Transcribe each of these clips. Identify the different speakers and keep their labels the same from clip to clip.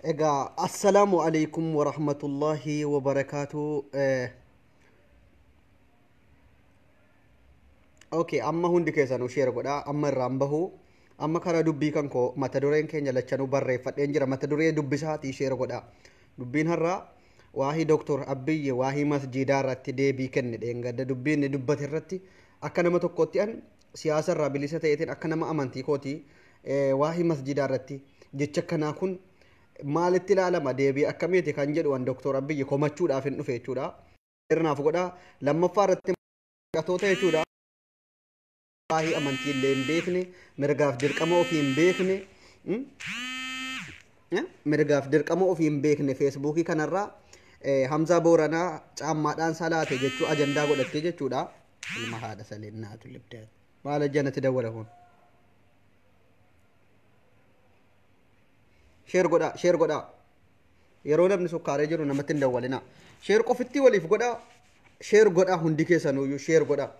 Speaker 1: Egaa assalaamu alaikum warahmatullaahi wabarakaatu. Okay, amma hundi keessanuu share godhaa, amma irraan bahu. Amma karaa dubbii kan koo mata dureen keenya lachanuu barreeffadheen jira. Mata duree dubbisaatii share godhaa. Dubbiin har'aa waahii Dooktor Abiyyi waahii masjiidaa irratti deebii kenne dheengadda dubbiin inni dubbate irratti akka nama tokkotti an siyaasa irraa bilisa ta'eetiin akka nama amantii kootii waahii masjiidaa irratti jecha akkanaa kun maalitti ilaalama deebii akkamiiti kan jedhu an Dooktor Abiyyi komachuudhaaf hin dhufe jechuudha. Naaf godhaa lammaffaa irratti maqatoota jechuudha. Waahii amantii illee hin beekne, mirgaaf dirqama ofii hin beekne, mirgaaf dirqama ofii hin beekne feesbuukii kanarraa Hamzaa Booranaa caammaadhaan salaate jechuu ajandaa godhattee jechuudha. Ilma haadha saleen naatu libdaa. Maal ajjanatti dawwala kun? Sheer godhaa, sheer godhaa. Yeroo namni sukkaaree jiru namatti hin dawwalina. Sheer qofitti waliif godhaa. Sheer godhaa hundi keessanuyyuu sheer godhaa.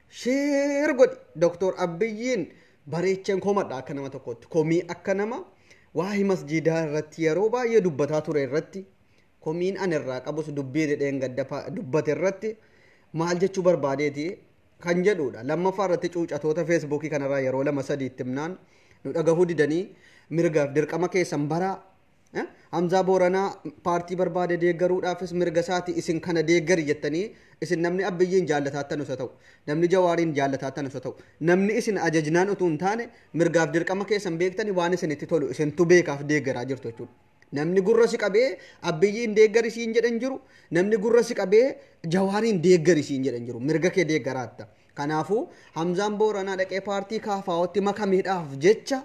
Speaker 1: Sheer godhi Dooktor Abiyyiin bareecheen komadha akka nama tokkotti. Komii akka nama waa'ee masjiidaa irratti yeroo baay'ee dubbataa ture irratti komiin ani irraa qabus dubbii dhedheen gadda dubbate irratti maal jechuu barbaadeeti kan jedhudha. Lammaffaa irratti cuucatoota feesbuukii kanarraa yeroo lama sadii itti himnaan nu dhagahuu didanii mirgaaf dirqama keessan baraa. Hamzaa Booranaa paartii barbaade deeggaruudhaafis mirga isaati isin kana deeggari jettanii isin namni Abiyyiin jaallataattan osoo ta'u, namni Jawaariin jaallataattan osoo ta'u, namni isin ajajnaan utuu hin taane mirgaaf dirqama keessan beektanii waan isinitti tolu isintu beekaaf deeggaraa jirtu jechuudha. Namni gurra si qabee Abiyyiin deeggari siin jedhan jiru, namni gurra si qabee Jawaariin deeggari siin jedhan jiru, mirga kee deeggaraatta. Kanaafuu Hamzaan Booranaa dhaqee paartii KFO'tti makameedhaaf jecha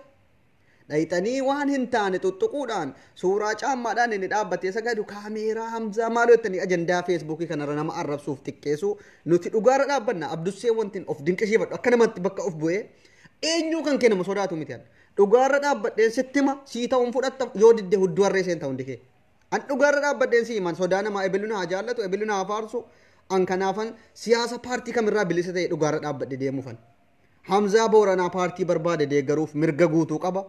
Speaker 1: dhayxanii waan hin taane tuttuquudhaan suuraa caammaadhaan inni dhaabbatee sagadu kaameeraa Hamzaa maaloo jettanii ajandaa feesbuukii kanarra nama arrabsuuf xiqqeessu nuti dhugaarra dhaabbanna. Abdussee wanti of dinqisiifadhu akka namatti bakka of bu'ee eenyuu kan kennamu sodaatu miti. Dhugaarra dhaabbadheen sitti hima sii ta'uun fudhatta yoo didde hudduu harree seen ta'uun dikee. An dhugaarra dhaabbadheen si himan sodaa namaa ebilu naa jaallatu ebilu naa faarsu an kanaafan siyaasa paartii kamirraa bilisa ta'e dhugaarra dhaabbadhe deemuufan. Hamzaa Booranaa paartii barbaade deeggaruuf mirga guutuu qaba.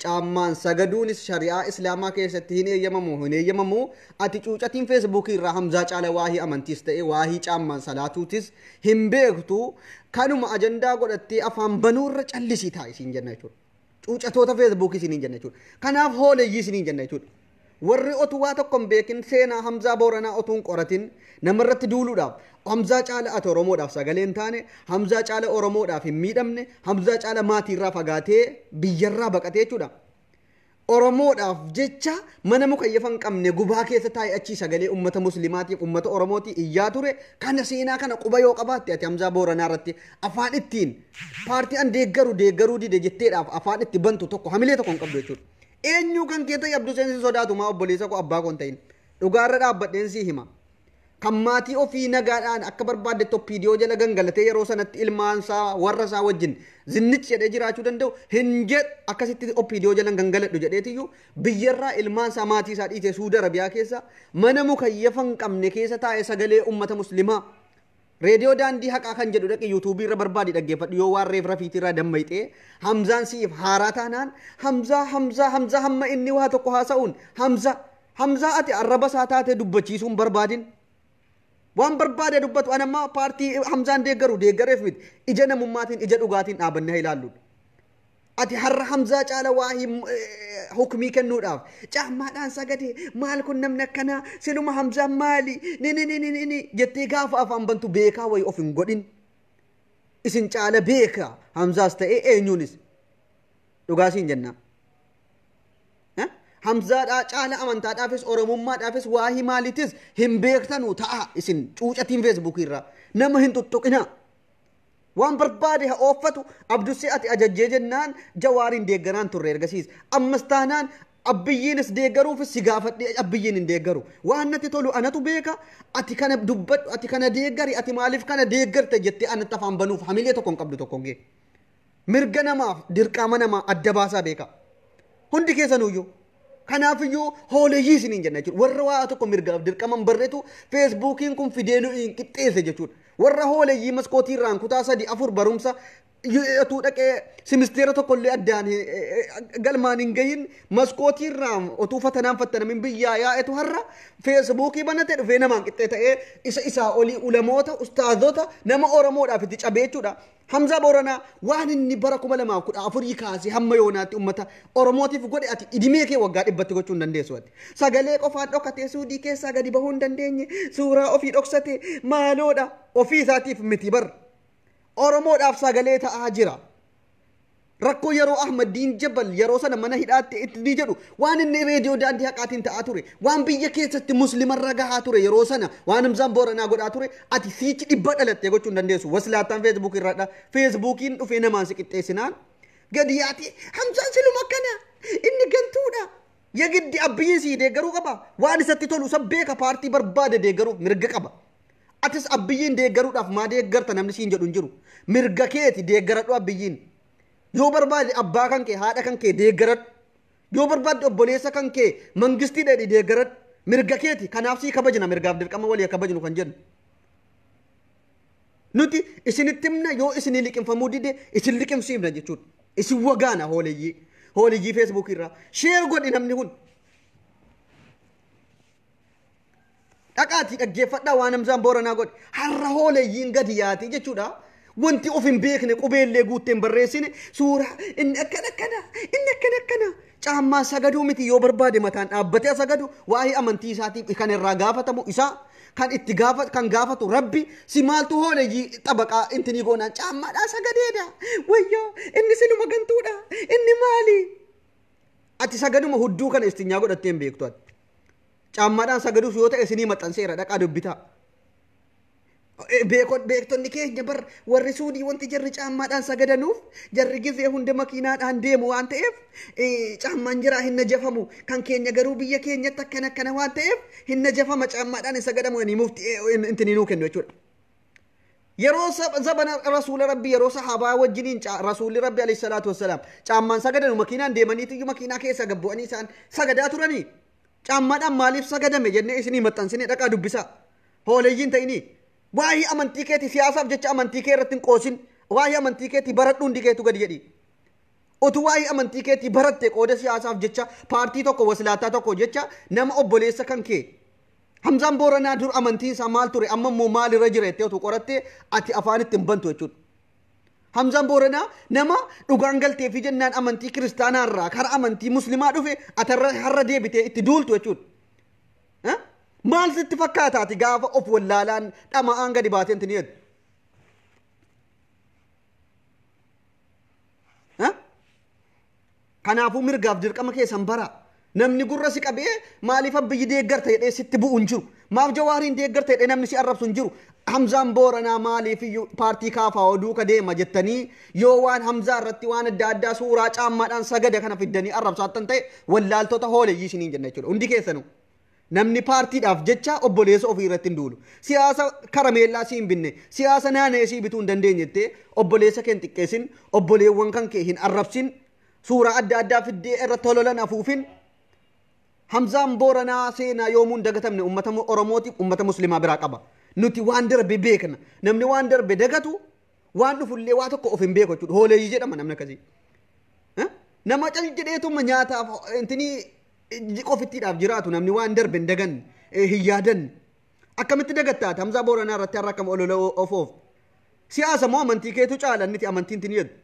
Speaker 1: Caammaan sagaduunis shari'aa islaamaa keessatti hin eeyyamamu hin eeyyamamu. Ati cuucatiin feesbuukii irraa Hamzaa caala waahii amantiis ta'e waahii caammaan salaatuutis hin beektu. Kanuma ajandaa godhattee afaan banuurra callisii taa'i siin jenna jechuudha. Cuucatoota feesbuukii isiniin jenna jechuudha. Kanaaf hooleyyii isiniin jenna jechuudha. Warri otuu waa tokko hin beekin seenaa Hamzaa Booranaa otuu hin qoratin namarratti duuluudhaaf Hamzaa caala ati Oromoodhaaf sagalee hin taane, Hamzaa caala Oromoodhaaf hin miidhamne, Hamzaa caala maatiirraa fagaatee biyyarraa baqatee jechuudha. Oromoodhaaf jecha mana mukayyafa hin qabne gubaa keessa taa'ee achii sagalee uummata musliimaatiif uummata Oromootii iyyaa ture. Kana seenaa kana quba yoo qabaatte ati Hamzaa Booranaa irratti afaan ittiin paartii an deeggaru deeggaruu dide jetteedhaaf afaan itti bantu tokko hamilee tokko hin qabdu jechuudha. Eenyuu kan kee ta'e Abduu Seensi sodaatu maa obboleessa koo abbaa koo hin ta'in. Dhugaarra dhaabbadheen sii hima. Kan maatii ofii nagaadhaan akka barbaadde toppiidiyoo jala gangalatee yeroo sanatti ilmaansaa warra isaa wajjin zinnichi jedhee jiraachuu danda'u hin jedhu akkasitti oppiidiyoo jala gangaladhu jedheetiyyuu biyyarraa ilmaansaa maatii isaa dhiisee Suudi Arabiyaa keessa mana mukayyafa hin qabne keessa taa'ee sagalee uummata muslimaa reediyoo daandii haqaa kan jedhu dhaqi yuutuubii irra barbaadi dhaggeeffadhu yoo waan reef rafiitii irraa dammayxee Hamzaan siif haaraa taanaan Hamzaa Hamzaa Hamzaa hamma inni waa tokko haasa'uun Hamzaa Hamzaa ati arraba isaa taatee dubbachiisuun barbaadin. Waan barbaade dubbatu an amma paartii Hamzaan deeggaru deeggareef miti ija namummaatiin ija dhugaatiin dhaabannee ilaallu. Ati har'a Hamzaa caala waahii hukmii kennuudhaaf caammaadhaan sagade maal kun namni akkanaa siluma Hamzaan maali ni ni ni ni ni jettee gaafa afaan bantu beekaa wayii of hin godhin. Isin caala beeka Hamzaas ta'ee eenyuunis dhugaasiin jenna. Hamzaadhaa caala amantaadhaafis Oromummaadhaafis waahii maaliitis hin beektanu ta'a isin cuucatiin feesbuukii irraa nama hin tuttuqinaa. Waan barbaade haa ooffatu Abdussee ati ajajjee jennaan Jawaariin deeggaraan turre ergasiis. Ammas taanaan Abiyyiinis deeggaruufis si gaafadhee Abiyyiin hin deeggaru. Waan natti tolu anatu beeka ati kana dubbadhu ati kana deeggari ati maaliif kana deeggarte jettee anatti afaan banuuf hamilee tokko hin qabdu tokko hin gee. Mirga namaaf dirqama namaa adda baasaa beeka. Hundi keessanuyyuu. Kanaafiyyuu hooleyyii isiniin jenna jechuudha. Warra waa tokko mirgaaf dirqama hin barreetu feesbuukiin kun fidee nu hin qixxeesse jechuudha. Warra hooleyyii maskootii irraan kutaa 3 4 barumsa Utuu dhaqee simisteera tokkollee addaan galmaan hin gahin maskootiirraa utuu fatanaan fattanamin biyyaa yaa'etu har'a feesbuukii banate dhufee namaan qixxee ta'ee isa isaa olii ulamoota ustaazota nama Oromoodhaaf itti cabee jechuudha. Hamzaa Booranaa waan inni bara 2014 kaasee hamma yoonaatti uummata Oromootiif godhe ati idimee kee waggaa 100tti gochuu hin dandeessu ati. Sagalee qofaan dhokatee suudii keessaa gadi bahuu hin dandeenye suuraa ofii dhoksate maaloodha ofii isaatiif miti bar. Oromoodhaaf sagalee ta'aa jira. Rakkoo yeroo Ahmadiin Jabal yeroo sana mana hidhaatti itti ni jedhu waan inni reediyoo daandii haqaatiin ta'aa ture waan biyya keessatti muslimarra gahaa ture yeroo sana waan Hamzaan Booranaa godhaa ture ati siichi 100 dhalattee gochuu hin dandeessu. Waslaattaan feesbuuk irradha. Feesbuukiin dhufee namaan si qixxeessinaan gadi yaati Hamzaan siluma akkana inni gantuudha. Yagiddi Abiyyiin sii deeggaruu qaba. Waan isatti tolu isa beeka paartii barbaade deeggaruuf mirga qaba. Atis Abiyyiin deeggaruudhaaf maa deeggarta namni siin jedhu hin jiru. Mirga keeti deeggaradhu Abiyyiin. Yoo barbaade abbaa kan kee haadha kan kee deeggaradhu. Yoo barbaade obboleessa kan kee mangistii dheedhi deeggaradhu. Mirga keeti kanaaf sii kabajna mirgaaf dirqama walii kabajnu kan jennu. Nuti isinitti himna yoo isinii liqimfamuu dide isin liqimsiifna jechuudha. Isin wagaana hooleyyii. Hooleyyii feesbuukii irraa. Sheer godhi namni kun. Dhaqaatii dhaggeeffadhaa waan Hamzaan Booranaa godhe. Har'a hooleeyyiin gadi yaate jechuudha. Wanti of hin beekne qubeellee guuttee hin barreessine suuraa inni akkana akkana inni akkana akkana. Caammaa sagaduu miti yoo barbaade mataan dhaabbatee sagadu waa'ee amantii isaatiif kan irraa gaafatamu isaa kan itti gaafatu kan gaafatu Rabbi si maaltu hooleyyii xabaqaa intinii goonaan caammaadhaa sagadeedha. Wayyoo inni sinuma gantuudha inni maali? Ati sagaduma hudduu kana istinyaa godhattee hin beektu ati. Caammaadhaan sagaduuf yoo ta'e isinii maxxanseera dhaqaa dubbitaa. Beektonni keenya bar warri suudii wanti jarri caammaadhaan sagadanuuf jarri gizee hunda makiinaadhaan deemu waan ta'eef caammaan jiraa hin najafamu kan keenya garuu biyya keenyatti akkana akkana waan ta'eef hin najafama caammaadhaan hin sagadamu inni mufti intinii nuu kennu jechuudha. Yeroo zabana rasuula Rabbii yeroo sahaabaa wajjiniin rasuulli Rabbii alayhi salaatu wassalaam caammaan sagadanu makiinaan deemaniitu iyyuu makiinaa keessa gabbu'anii isaan sagadaa turanii. Caammaadhaan maaliif sagadame jennee isinii maxxansinee dhaqaa dubbisaa. Hooleeyyiin ta'inii. Waa'ee amantii keetii siyaasaaf jecha amantii kee irratti hin qoosin. Waa'ee amantii keetii baradhu hundi keetu gadi jedhi. Utuu waa'ee amantii keetii baratte qooda siyaasaaf jecha paartii tokko wasilaataa tokko jecha nama obboleessa kan kee. Hamzaan Booranaa dur amantiin isaa maal ture amma immoo maalirra jira jettee utuu qoratte ati afaan ittiin bantu jechuudha. Hamzaan Booranaa nama dhugaan galtee fi jennaan amantii kiristaanaarraa karaa amantii muslimaa dhufe ati har'a deebitee itti duultu jechuudha. Maal sitti fakkaata ati gaafa of wallaalaan dhama'aan gadi baatee inti ni jedhu? Kanaafuu mirgaaf dirqama keessan bara. Namni gurra si qabee maaliif Abiyyi deeggarta jedhee sitti bu'u hin jiru. Maaf Jawaariin deeggarta jedhee namni si arrabsu hin jiru. Hamzaan Booranaa maaliif iyyuu paartii kaafaa duuka deema jettanii yoo waan Hamzaa irratti waan adda addaa suuraa caammaadhaan sagada kana fiddanii arrabsaattan ta'e wallaaltota hooleyyii isiniin jenna jechuudha. Hundi keessanuu. Namni paartiidhaaf jecha obboleessa ofii irratti hin duulu. Siyaasa karameellaa si hin binne, siyaasa naanna'ee si bituu hin dandeenye jettee obboleessa kee hin xiqqeessin, obboleewwan kan kee hin arrabsin, suuraa adda addaa fiddee irratti hololan afuufin. Hamzaan Booranaa seenaa yoomuu hin dagatamne uummata Oromootiif uummata Muslimaa biraa qaba. Nuti waan darbe beekna. Namni waan darbe dagatu waan dhufullee waa tokko of hin beeku jechuudha. Hooleeyyii jedhama namni akkasii. Nama cal jedheetuma nyaataaf intinii qofittiidhaaf jiraatu namni waan darbe hin daganne hin yaadanne. Akkamitti dagattaati Hamzaa Booranaa irratti har'a akkam olola ofoof. Siyaasa moo amantii keetu caala inni amantiin ittiin jedhu.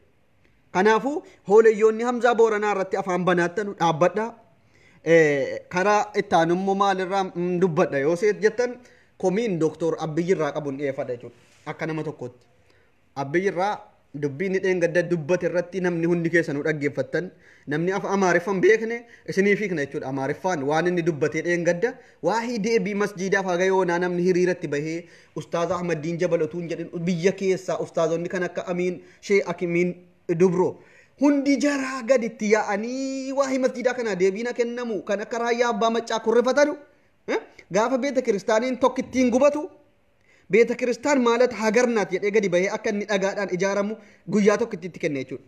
Speaker 1: Kanaafuu hooleeyyoonni Hamzaa Booranaa irratti afaan banaattanu dhaabbadhaa. Karaa itti aanummoo maalirraa dubbadha yoo seet jettan komiin Dooktor Abiyyi irraa qabu hin dhiyeeffadha jechuudha. Akka nama tokkootti. Abiyyi irraa dubbii inni dheengadda dubbate irratti namni hundi keessanuu dhaggeeffattan namni afaan Amaariffaan beekne isiniif hiikna jechuudha. Amaariffaan waan inni dubbatee dheengadda waa'ee deebii masjiidaaf haga yoonaa namni hiriiratti bahee Ustaaza Ahmaddiin Jabal utuu hin jedhin biyya keessaa ustaazonni kan akka Amiin Shee Akimiin Dubro hundi jaraa gaditti yaa'anii waa'ee masjiidaa kanaa deebiin kennamu kan akka raayyaa abbaa maccaa kurrifatanu gaafa beeta kiristaaniin tokkittiin gubatu beeta kiristaan maalat hagarnaat jedhee gadi bahee akka inni dhagaadhaan ijaaramu guyyaa tokkittiitti kenne jechuudha.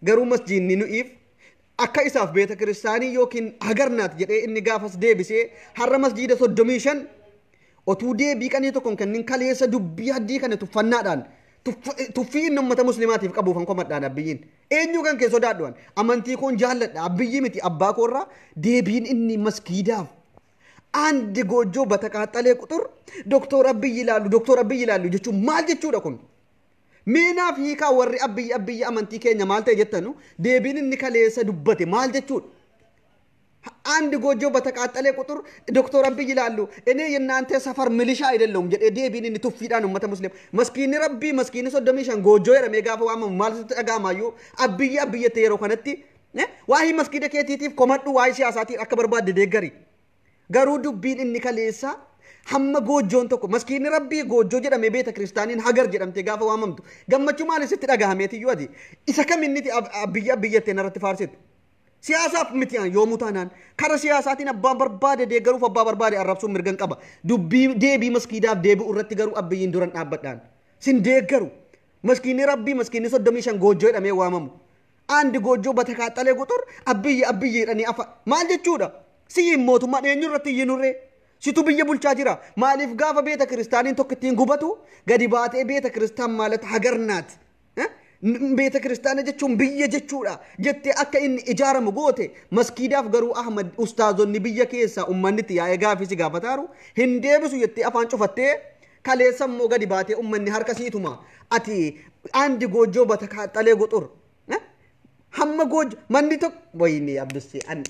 Speaker 1: Garuu masjiidni nu'iif akka isaaf beeta kiristaanii yookiin hagarnaat jedhee inni gaafas deebisee har'a masjiida 35 otuu deebii qanii tokkoon kennin kaleessa dubbii haddii kana tuffannaadhaan Tuffii inni uummata musliimaatiif qabuufan komadhaan Abiyyiin. Eenyu kan kee sodaadhuan amantii koon jaalladha Abiyyi miti abbaa koorraa deebiin inni maskiidaaf አንድ ጎጆ በተቃጠለ ቁጥር ዶክተር አብይ ይላሉ ዶክተር አብይ ይላሉ jechuun maal jechuudha kun? Meenaaf hiikaa warri Abiyyi Abiyyi amantii keenya maal ta'e jettanu deebiin inni kaleessa dubbate maal jechuudha? አንድ ጎጆ በተቃጠለ ቁጥር ዶክተር አብይ ይላሉ። እኔ የእናንተ ሰፈር ሚሊሻ አይደለሁም jedhee deebiin inni tuffiidhaan uummata musliima maskiinni rabbii maskiinni 35 goojjoo jedhamee gaafa waamamu maal sitti dhaga'amaayyuu Abiyyi Abiyyi jettee yeroo kanatti waa'ee maskiida keetiitiif komadhu waa'ee siyaasaatiin akka barbaadde deeggari. Garuu dubbiin inni kaleessa hamma goojjoon tokko maskiinni rabbii goojjoo jedhamee beeta kiristaaniin hagar jedhamtee gaafa waamamtu gammachuu maal sitti dhagahameetiyyuu ati isa kam inni Abiyyi Abiyyi jettee narratti faarsitu? Siyaasaaf miti yoomuu taanaan kara siyaasaatiin abbaan barbaade deeggaruuf abbaa barbaade arrabsuun mirgan qaba. Dubbii deebii maskiidaaf deebi'u irratti garuu Abiyyiin duran dhaabbadhaan. Sin deeggaru. Maskiinni rabbii maskiinni 35 goojjoo jedhamee waamamu. Andi goojjoo በተቃጠለ ቁጥር Abiyyi Abiyyi jedhanii afa maal jechuudha? Siyin mootummaan eenyu irratti iyyinurree? Situ biyya bulchaa jira. Maaliif gaafa beeta kiristaaniin tokko ittiin gubatu gadi baatee beeta kiristaan ማለት ሀገር ናት beeta kiristaana jechuun biyya jechuudha jettee akka inni ijaaramu goote maskiidaaf garuu Ahmad ustaazonni biyya keessaa uummanni itti yaa'ee gaafii si gaafataaru hin deebisu jettee afaan cufattee kaleessa immoo gadi baatee uummanni harka siituma ati andi goojjoo በተቃጠለ ቁጥር hamma goojjo manni tokko wayini abdussi an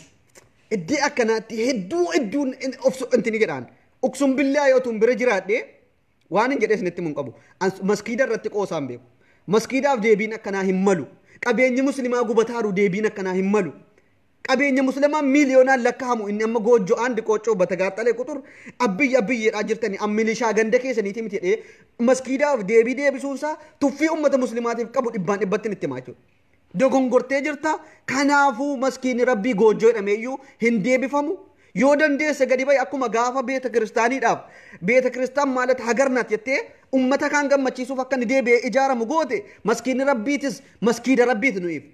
Speaker 1: iddii akkanaatti hedduu hedduun of intini jedhaan uksum billaa yoo tun bira jiraadhee waan hin jedhee isinitti mun qabu maskiida irratti qoosaan beeku. Maskiidaaf deebiin akkanaa hin malu. Qabeenyi musliimaa gubataaru deebiin akkanaa hin malu. Qabeenya musliimaa miiliyoonaan lakkaa'amu inni amma goojjoo andi qooccoo በተቃጠለ ቁጥር Abiyyi Abiyyi jedhaa jirtanii milishaa ganda keessaniiti miti jedhee maskiidaaf deebii deebisuunsaa tuffii uummata musliimaatiif qabu dhibbaan dhibbatti itti himaa jechuudha. Dogongortee jirta kanaafuu maskiinni rabbii goojjoo jedhameeyyuu hin deebifamu. Yoo dandeesse gadi bahi akkuma gaafa beeta kiristaaniidhaaf beeta kiristaan ማለት ሀገር ናት jettee ummata kaan gammachiisuuf akka inni deebi'ee ijaaramu goote maskiinni rabbiitis maskiida rabbiiti nu'iif.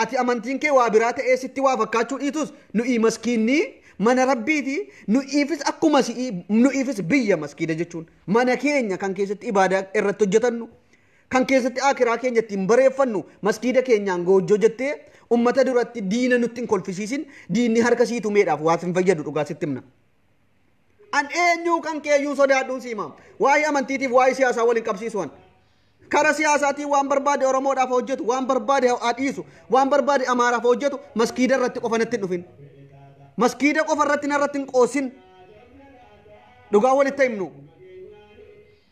Speaker 1: Ati amantiin kee waa biraa ta'ee sitti waa fakkaachuu dhiitus nu'i maskiinni mana rabbiiti nu'iifis akkuma si'ii nu'iifis biyya maskiida jechuun mana keenya kan keessatti ibaadaa irratti hojjetannu kan keessatti akiraa keenya ittiin bareeffannu maskiida keenyaan goojjoo jettee ummata duratti diina nutti hin kolfisiisin diinni harka sii tumeedhaaf waa sin fayyadu dhugaa sitti himna. An eenyuu kan keeyyuu sodaadhuun siimaam waa'ee amantiitiif waa'ee siyaasaa waliin qabsiisuwan. Kara siyaasaatiin waan barbaade Oromoodhaaf hojjetu waan barbaade haa dhiisu waan barbaade Amaaraaf hojjetu maskiida irratti qofa natti hin dhufin. Maskiida qofa irratti narratti hin qoosin. Dhugaa walitti himnu.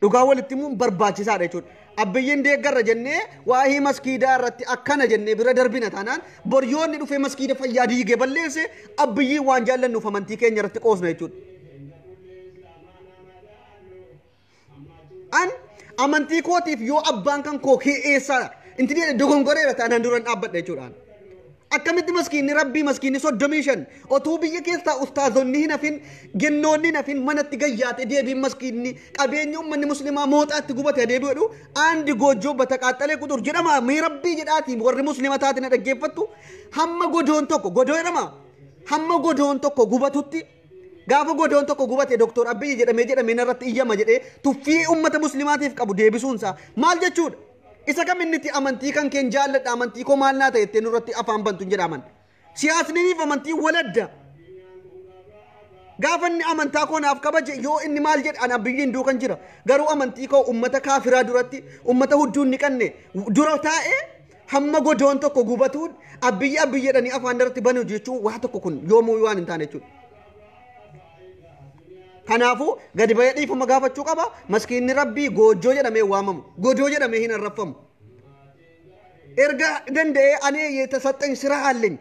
Speaker 1: Dhugaa walitti himuun barbaachisaadha jechuudha. Abiyyiin deeggarra jennee waa'ee maskiidaa irratti akkana jennee bira darbina taanaan boryoonni dhufee maskiida fayyaa diigee balleesse Abiyyiin waan jaallannuuf amantii keenya irratti qoosna jechuudha. An amantii kootiif yoo abbaan kan koo eessaa inti dogongoreera taanaan duran dhaabbadha jechuudhaan. Akkamitti maskiinni rabbii maskiinni 35 otuu biyya keessaa ustaazonni hin hafin gennoonni hin hafin manatti gayyaate deebiin maskiinni qabeenyi uummanni musliimaa mooxaatti gubate deebii jedhu andi goojjoo በተቃጠለ ቁጥር jedhama mee rabbii jedhaatii warri musliima taate na dhaggeeffattu hamma godoon tokko godoo jedhama hamma godoon tokko gubatutti gaafa godoon tokko gubate Doktor Abiyyi jedhamee jedhamee narratti iyyama jedhee tuffii uummata musliimaatiif qabu deebisuunsaa maal jechuudha? Isa kam inni itti amantii kan keen jaalladha amantii koo maal naa ta'e jettee nurratti afaan bantu hin jedhaman. Siyaasniif amantii waladda. Gaafa inni amantaa koo naaf kabaje yoo inni maal jedhe an Abiyyiin duukan jira. Garuu amantii koo uummata kaafiraa duratti uummata hudduu hin niqanne dura taa'ee hamma godoon tokko gubatuun Abiyyi Abiyyi jedhanii afaan irratti banu jechuun waa tokko kun yoomuu waan hin taane jechuudha. Kanaafuu gadi bahee dhiifama gaafachuu qaba. Maskiinni rabbii goojjoo jedhamee waamamu. Godoo jedhamee hin arrabfamu. Erga danda'ee ani የተሰጠኝ ስራ አለኝ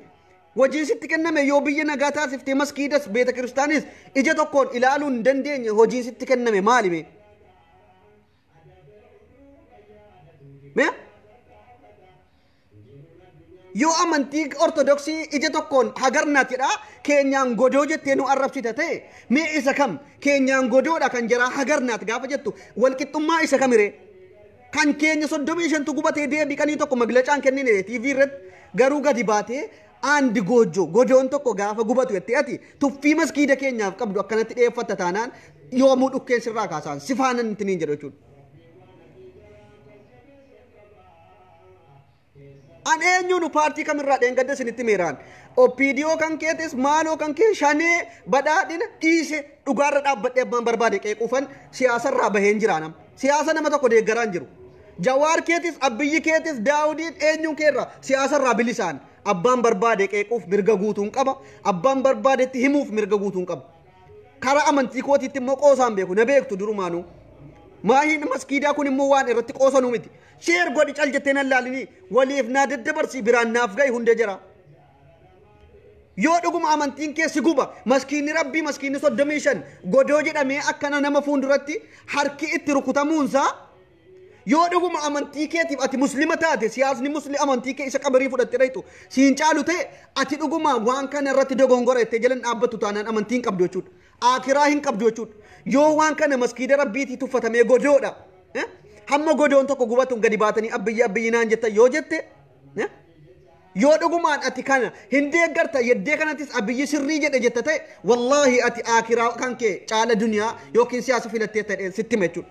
Speaker 1: hojiin sitti kenname yoo biyya nagaa taasiftee maskiidas beeta kiristaanis ija tokkoon ilaaluu hin dandeenye hojiin sitti kenname maali mee? Mee? Yoo amantii ortodoksii ija tokkoon hagar naat jedha keenyaan godoo jettee nu arrabsita ta'e mee isa kam keenyaan godoodha kan jaraa hagar naat gaafa jettu walqixxummaa isa kamiree? Kan keenya 35tu gubatee deebii qanii tokko maglacaan kennine TV irratti garuu gadi baatee andi goojjoo godoon tokko gaafa gubatu jettee ati tuffii maskiida keenyaaf qabdu akkanatti dhiyeeffatta taanaan yoomuu dhukkeen sirraa kaasaan sifaanan ittiin jedhu jechuudha. An eenyuunu paartii kamirraa dheengadda isinitti meeraan. OPDO kan keetis maaloo kan kee shanee badhaadhina dhiise dhugaarra dhaabbadhee abbaan barbaade qeequufan siyaasarraa baheen jira nam. Siyaasa nama tokko deeggaraan jiru. Jawaar keetis Abiyyi keetis Daawudiin eenyuun keerra siyaasarraa bilisaan abbaan barbaade qeequuf mirga guutuun qaba. Abbaan barbaadetti himuuf mirga guutuun qaba. Karaa amantii kootiitti immoo qoosaan beeku na beektu durumaanuu. Maahiin maskiidaa kun immoo waan irratti qoosanuu miti. Sheer godhi cal jettee nan laalinii waliif naa daddabarsi biraan naaf ga'i hunda jira. Yoo dhuguma amantiin kee si guba maskiinni rabbii maskiinni 35 godoo jedhamee akkana nama fuulduratti harki itti rukutamuunsaa yoo dhuguma amantii keetiif ati muslima taate siyaasni musli amantii kee isa qabarii fudhattee dhayxu siin caalu ta'e ati dhuguma waan kana irratti dogongora jettee jalan dhaabbattu taanaan amantii hin qabdu jechuudha. Akiraa hin qabdu jechuudha. Yoo waan kana maskiida rabbiitii tuffatamee godoodha. Hamma godoon tokko gubatuun gadi baatanii abbiyyi abbiyyi naan jetta yoo jette yoo dhugumaan ati kana hin deeggarta yeddee kanattis abiyyi sirrii jedhe jetta ta'e wallaahi ati akiraa kan kee caala duniyaa yookiin siyaasa filattee ta'e sitti hima jechuudha.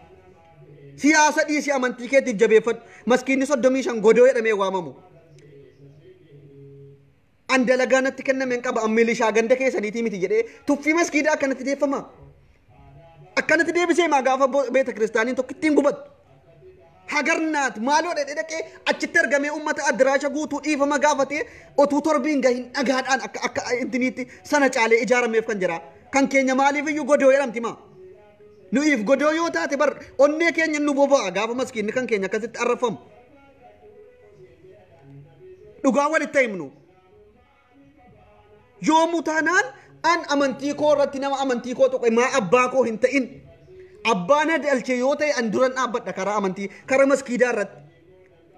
Speaker 1: Siyaasa dhiisii amantii keetiif jabeeffadhu. Maskiinni 35 godoo jedhamee waamamu. An dalagaa natti kenname hin qaba an milishaa ganda keessaniitii miti jedhee tuffii maskiidaa akkanatti deeffama. Akkanatti deebisee maa gaafa beeta kiristaaniin tokko ittiin gubattu. Hagarnaat maaloo dhedhee dhaqee achitti argamee uummata addiraasha guutuu dhiifama gaafatee otuu torbiin gahin dhagaadhaan akka akka intiniitti sana caalee ijaarameef kan jira. Kan keenya maaliif iyyuu godoo jedhamti maa? Nuyiif godoo yoo taate bar onnee keenya nu boba'a gaafa maskiinni kan keenya akkasitti arrafamu. Dhugaa walitti himnu. Yoomuu taanaan an amantii koo irratti nama amantii koo tuqe maa abbaa koo hin ta'in. Abbaa na dhalche yoo ta'e an duran dhaabbadha karaa amantii karaa maskiidaa irratti.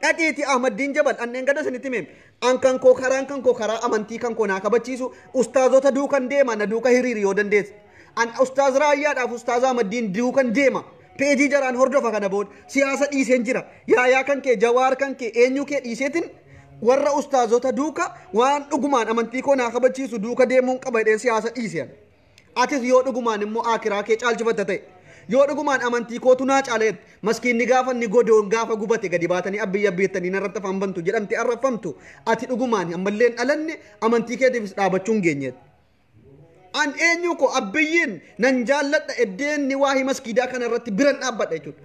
Speaker 1: Dhaqiitii Ahmaddiin Jabal anneen gada isinitti himeen an kan koo karaan kan koo karaa amantii kan koo naa kabachiisu ustaazota duukan deema na duuka hiriiri yoo dandeesse. An ustaaz Raayyaadhaaf ustaaz Ahmaddiin duukan deema. Peejii jaraan hordofa kana booda siyaasa dhiiseen jira. Yaayaa kan kee Jawaar kan kee eenyu kee dhiiseetin warra ustaazota duuka waan dhugumaan amantii koo naa kabachiisu duuka deemuun qaba jedheen siyaasa dhiiseen. Atis yoo dhugumaan immoo akiraa kee caalchifatta ta'e. Yoo dhugumaan amantii kootu naa caaleet maskiinni gaafa inni godoon gaafa gubate gadi baatanii abbiyya abbiyettanii narratti afaan bantu jedhamte arrafamtu ati dhugumaan ammallee hin dhalanne amantii keetiifis dhaabachuu hin geenyeet. An eenyu koo abbiyyiin nan jaalladha eddeen ni waahii maskiidaa kana irratti biran dhaabbadha jechuudha.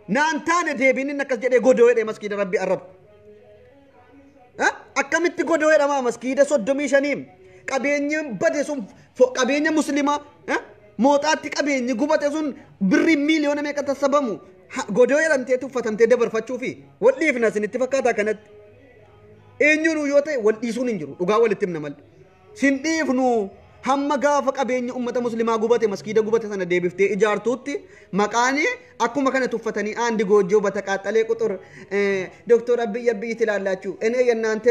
Speaker 1: Naan taane deebiin inni akkas jedhee godoo jedhee maskiida rabbi arrabu. Akkamitti godoo jedhamaa maskiida 35 qabeenyi bade sun qabeenya muslimaa mooxaatti qabeenyi gubate sun birrii miiliyoona meeqa tassabamu godoo jedhamtee tuffatamtee dabarfachuu fi wal dhiifna isinitti fakkaataa kanatti. Eenyuun yoo ta'e wal dhiisuun hin jiru dhugaa walitti himna malee. Sin dhiifnu hamma gaafa qabeenya uummata muslimaa gubate maskiida gubate sana deebiftee ijaartuutti maqaan akkuma kana tuffatanii aandi goojjoo bataqaaxalee quxur Doktor Abiyyi Abiyyi tilaallachuu enee yennaan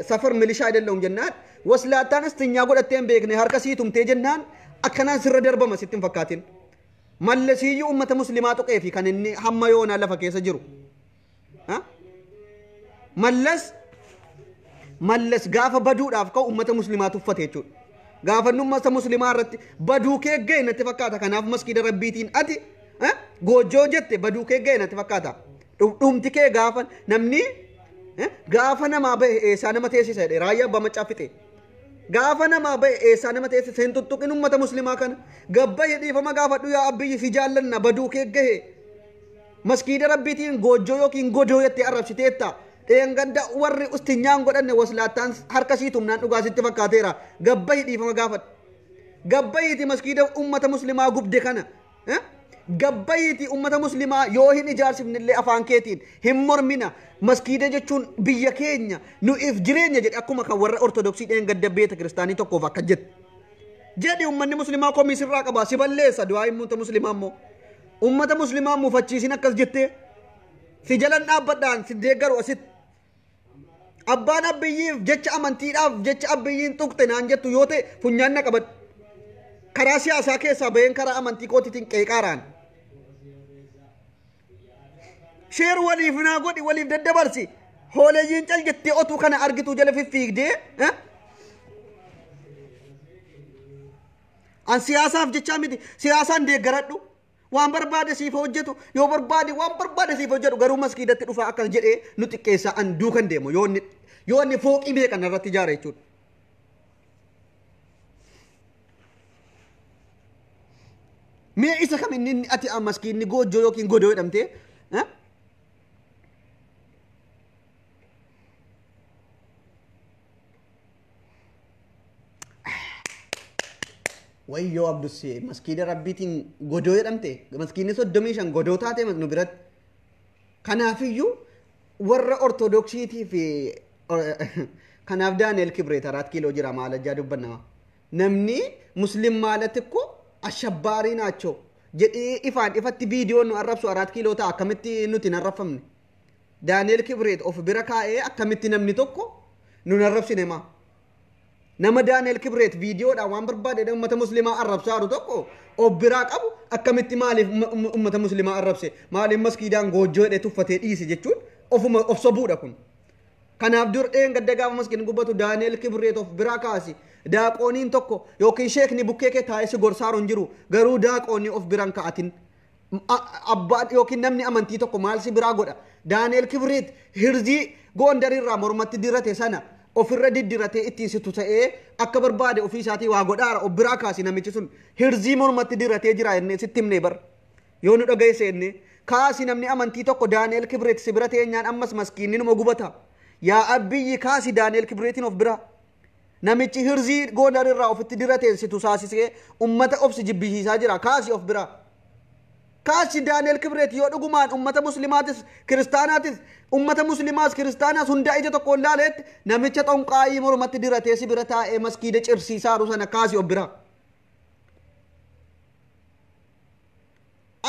Speaker 1: safar milishaa አይደለሁም jennaan waslaattaan istinyaa godhattee hin beekne harka sii tumtee jennaan akkanaan sirra darbama sitti hin fakkaatin. Mallasiiyyuu uummata muslimaa tuqee fi kan inni hamma yoonaa lafa keessa jiru. Mallas gaafa baduudhaaf ka'u uummata muslimaa tuffate jechuudha. Gaafa inni uummata muslimaa irratti baduu kee ga'e natti fakkaata. Kanaaf maskiida rabbiitiin ati goojjoo jette baduu kee ga'e natti fakkaata. Dhumti kee gaafa namni gaafa namaa bahe eessaa nama teessisa jedhe raayyaa abbaa maccaa fixe. Gaafa namaa bahe eessaa nama teessisa hin tuttuqin uummata muslimaa kana. Gabbahe dhiifama gaafadhu yaa abbiyyi si jaallanna baduu kee gahe. Maskiida rabbiitiin goojjoo yookiin godoo jettee arrabsiteetta. Dheengadda warri ustinyaan godhanne waslaattaan harka sii tumnaan dhugaa sitti fakkaateera. Gabbahi dhiifama gaafadhu. Gabbahiiti maskiida uummata muslimaa gubde kana. Gabbahiiti uummata muslimaa yoo hin ijaarsifnillee afaan keetiin hin mormina. Maskiida jechuun biyya keenya nu'iif jireenya jedhe akkuma kan warra ortodoksii dheengadda beeta kiristaanii tokkoof akka jette. Jedhi uummanni muslimaa komii sirraa qaba si balleessa du'aa uummata muslimaa immoo. Uummata muslimaa mufachiisin akkas jettee si jalan dhaabbadhaan si deeggaru asitti. Abbaan abbiyyiif jecha amantiidhaaf jecha abbiyyiin tuqxe naan jettu yoo ta'e funyaan na qabadhu. Karaa siyaasaa keessaa baheen karaa amantii kootiitiin qeeqaaraan. Sheer waliif naa godhi waliif daddabarsi. Hooleeyyiin cal jettee otuu kana argitu jala fiffiigdee. An siyaasaaf jechaa miti siyaasaan deeggaradhu. Waan barbaade siif hojjetu, yoo barbaade waan barbaade siif hojjetu, garuu maskiidatti dhufaa akkas jedhee nu xiqqeessaa an duukan deemu yoo inni fooqii meeqan irratti ijaare jechuudha. Mee isa kam inni ati maskiinni goojjoo yookiin godoo jedhamtee? Wayyoo Abdussee, maskiida rabbiitiin godoo jedhamte, maskiinni 35 godoo taate nu biratti. Kanaafiyyuu warra ortodoksiitii fi kanaaf Daani'el Kibreet 4 kiiloo jira maalajjaa dubbannama. Namni muslim maalatti ko ashabbaarii naachoo jedhee ifaan ifatti viidiyoon nu arrabsu 4 kiiloo ta'a, akkamitti nuti hin arrabfamne? Daani'el Kibreet of bira kaa'ee akkamitti namni tokko nu arrabsine maa? Nama Daani'el Kibreet viidiyoodhaan waan barbaade uummata muslimaa arrabsaa jiru tokko of biraa qabu akkamitti maaliif uummata muslimaa arrabse, maaliif maskiidaan goojjoo jedhee tuffatee dhiise jechuun ofuma of sobuudha kun. Kanaaf dur dheen gadda gaafa maskiin gubbatu Daani'el Kibreet of biraa kaasi. Daaqooniin tokko yookiin sheekni bukkee kee taa'ee si gorsaaru hin jiru, garuu daaqoonii of biraan ka'atin. Abbaan yookiin namni amantii tokko maal si biraa godha? Daani'el Kibreet hirzii Gondarirraa mormatti dirate sana ofirra diddiratee ittiin situ ta'ee akka barbaade ofii isaatii waa godhaara, of biraa kaasi. Namichi sun hirzii mormatti diratee jira jennee sitti himnee bar. Yoo nu dhagayeesse jennee kaasi. Namni amantii tokko Daani'el Kibreet si bira teenyaan ammas maskiinni numa gubata. Yaa Abbiyyi, kaasi Daani'el Kibreetiin of biraa. Namichi hirzii Gondarirraa ofitti dirateen situ saasisee ummata obsi jibbisiisaa jira, kaasi of biraa. Kaasi Daani'el Kibreet. Yoo dhugumaan ummata muslimaatis kiristaanaatis, ummata muslimaas kiristaanaas hundaa ija tokkoon laaleetti, namicha xonqaayii mormatti diratee si bira taa'ee maskiida cirsiisaaru sana kaasi of biraa.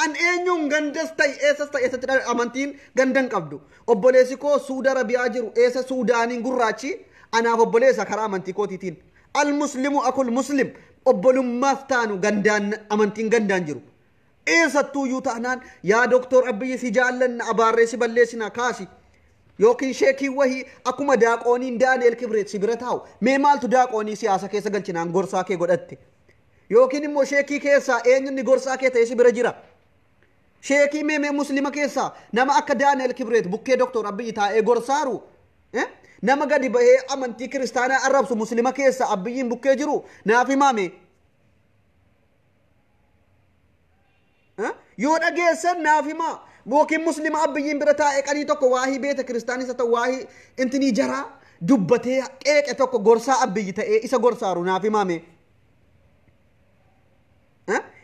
Speaker 1: An eenyuun gandas ta'e, eessas ta'e, eessatti amantiin gandan qabdu. Obboleessi koo Suuda Arabiyaa jiru, eessa Suudaaniin gurraachi anaaf obboleessa karaa amantii kootiitiin. Al muslimu akul muslim, obbolummaaf taanu gandaan amantiin gandaan jiru. Eessattuuyyuu taanaan, yaa Doktor Abiyyi, si jaallanna, abaarree si balleessina, kaasi. Yookiin sheekii wahii akkuma daaqooniin Daani'el Kibreet si bira taa'u, mee maaltu daaqoonii siyaasa keessa galchinaan gorsaa kee godhatte? Yookiin immoo sheekii keessaa eenyunni gorsaa kee ta'e si bira jira? Sheekii mee muslima keessaa nama akka Daani'el Kibreet bukkee Doktor Abiyyi taa'ee gorsaaru, nama gadi bahee amantii kiristaanaa arrabsu muslima keessaa Abiyyiin bukkee jiru naaf himaame. Yoo dhageessan naaf himaa. Yookiin muslima Abiyyiin bira taa'ee qanii tokko waahii beeta kiristaanis haa ta'u waahii intinii jaraa dubbatee qeeqe tokko gorsaa Abiyyi ta'ee isa gorsaaru naaf himaame.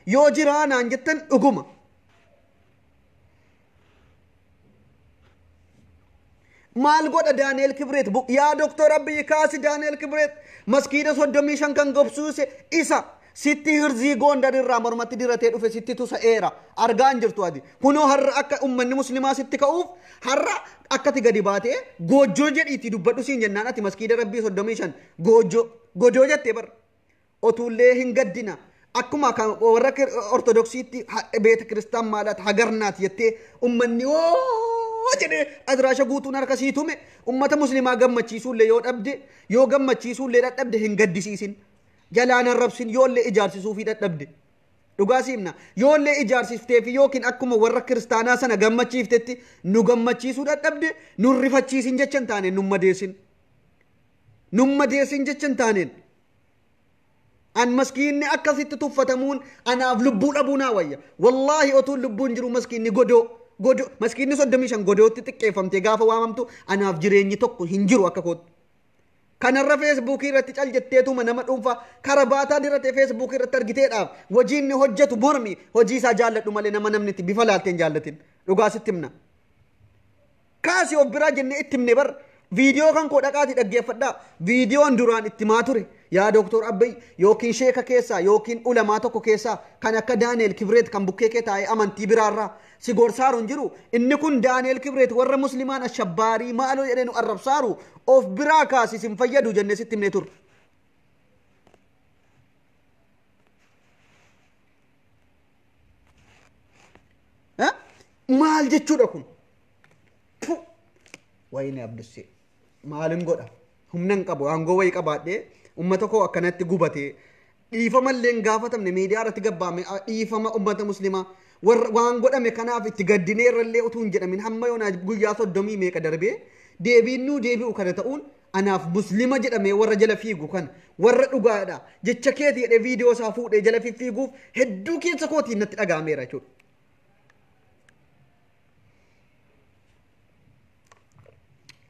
Speaker 1: Yoo jiraa naan jettan dhuguma. Maal godha Daani'el Kibreet? Yaa Doktor Abiyyi, kaasi Daani'el Kibreet. Maskiida 35 kan gobsuuse isa. Sitti hirzii Gondar irraa mormatti diratee dhufe sitti tusa'eera. Argaa hin jirtu ati. Kunoo har'a akka ummanni muslimaa sitti ka'uuf har'a akkati gadi baatee goojjoo jedhiitii dubbadhu siin jennaan ati maskiida rabbii 35 goojjoo godoo jettee bar. Otuullee hin gaddina. Akkuma kan warra ortodoksiitti beeta kiristaan maalaat hagarnaat jettee ummanni oo jedhee adiraasha guutuun harka sii tume, ummata muslimaa gammachiisuullee yoo dhabde, yoo gammachiisuullee dadhabde, hin gaddisiisin. Jalaan arrabsin yoollee ijaarsisuufii dadhabde. Dhugaa siimna, yoollee ijaarsifteefi yookiin akkuma warra kiristaanaa sana gammachiiftetti nu gammachiisuu dadhabde, nu rifachiisin jecha hin taaneen, nun madeessin. Nun madeessin jecha hin taaneen. An maskiinni akkasitti tuffatamuun anaaf lubbuu dhabuu naa wayya. Wallaahi otuun lubbuun jiru maskiinni godoo godoo maskiinni 35 godootti xiqqeeffamtee gaafa waamamtu anaaf jireenyi tokko hin jiru akka kootti. Kanarra Feesbuukii irratti cal jetteetuma nama dhuunfaa kara baataa diratee Feesbuukii irratti argiteedhaaf hojii inni hojjetu mormi, hojii isaa jaalladhu malee nama namni itti bifa laaltee hin jaallatin. Dhugaa sitti himna. Kaasi of biraa jennee itti himne bar. Viidiyoo kan koo dhaqaatii dhaggeeffadhaa. Viidiyoon duraan itti himaa ture. Yaa Doktor Abiy, yookiin sheeka keessaa yookiin ulamaa tokko keessaa kan akka Daani'el Kibreet kan bukkee kee taa'ee amantii biraarraa si gorsaaru hin jiru. Inni kun Daani'el Kibreet warra muslimaan ashabbaarii maaloo jedhee nu arrabsaaru of biraa kaasi, sin fayyadu jennee sitti himnee turre. Maal jechuudha kun? Wayini Abdussee, maalin godha? Humna hin qabu, aangoo wayii qabaadhee ummata koo akkanatti gubatee dhiifama illee hin gaafatamne, miidiyaa irratti gabbaame dhiifama ummata muslimaa Waan godhame kanaaf itti gaddineerrallee utuu hin jedhamin hamma yoonaa guyyaa 30 meeqa darbee deebiin nuu deebi'u kana ta'uun anaaf muslima jedhamee warra jala fiigu kana warra dhugaadha jecha keeti jedhee viidiyoo isaa fuudhee jala fiiguuf hedduu keessa kootiin natti dhaga'ameera jechuudha.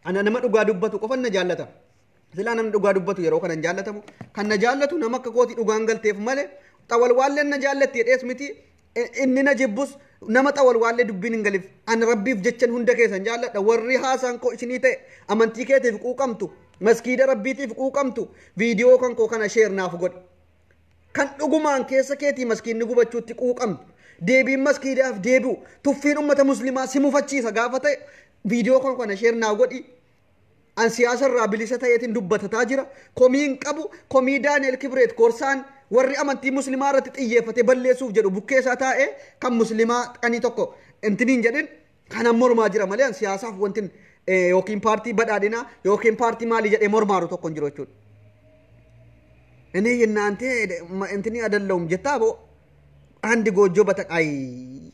Speaker 1: Ana nama dhugaa dubbatu qofan na jaallata. Silaa namni dhugaa dubbatu yeroo kana hin jaallatamu. Kan na jaallatu nama akka kootii dhugaan galteef malee xawalwaalleen na jaallatti jedhees miti inni na jibbus nama xawalwaallee dubbiin hin galif. Ani rabbiif jechan hunda keessan jaalladha. Warri haasaan koo isinii ta'e amantii keetiif quuqamtu, maskiida rabbiitiif quuqamtu, viidiyoo kan koo kana share naaf godhi. Kan dhugumaan keessa keetii maskiinni gubachuutti quuqamtu, deebiin maskiidaaf deebi'u, tuffiin ummata muslimaa si mufachiisa gaafa ta'e viidiyoo kan kana share naaf godhi. An siyaasa irraa bilisa ta'eetiin dubbatataa jira. Komiin qabu komii Daani'el Kibreet korsaan warri amantii muslimaa irratti xiyyeeffate balleessuuf jedhu bukkee isaa taa'ee kan muslimaa qanii tokko intiniin jedhin kanan mormaa jira malee an siyaasaaf wantin yookiin paartii badhaadhinaa yookiin paartii maalii jedhee mormaaru tokko hin jiru jechuudha. Inni yennaantee intinii adalla'um jettaa boo handi goojjoo bataqaayi.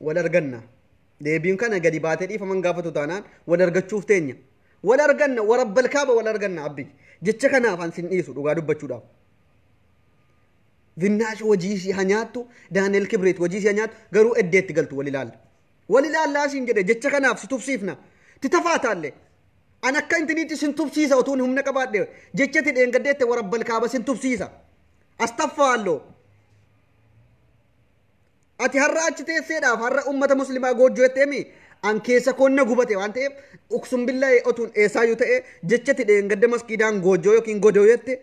Speaker 1: Wal arganna. Deebiin kana gadi baatee dhiifaman gaafatu taanaan wal argachuuf teenya. Wal arganna warabbal kaaba wal arganna abbi. Jecha kanaaf an sin dhiisu dhugaa dubbachuudhaaf. Zinnaash hojii ishii haa nyaattu, Daani'el Kibreet hojii ishii haa nyaattu, garuu eddeetti galtu wal ilaalla. Wal ilaallaa siin jedhe jecha kanaaf si tubsiifna. Titafaa taallee. An akka intiniitti sin tubsiisa utuun humna qabaadhe jecha ti dheengaddeette warabbal kaaba sin tubsiisa. Astaffaaloo. Ati har'a achi teesseedhaaf har'a ummata muslimaa goojjoo jetteemi an keessa koon na gubate waan ta'eef uksum billaa'ee otuun eessaayyuu ta'e jecha ti dheengadde maskiidaan goojjoo yookiin godoo jette.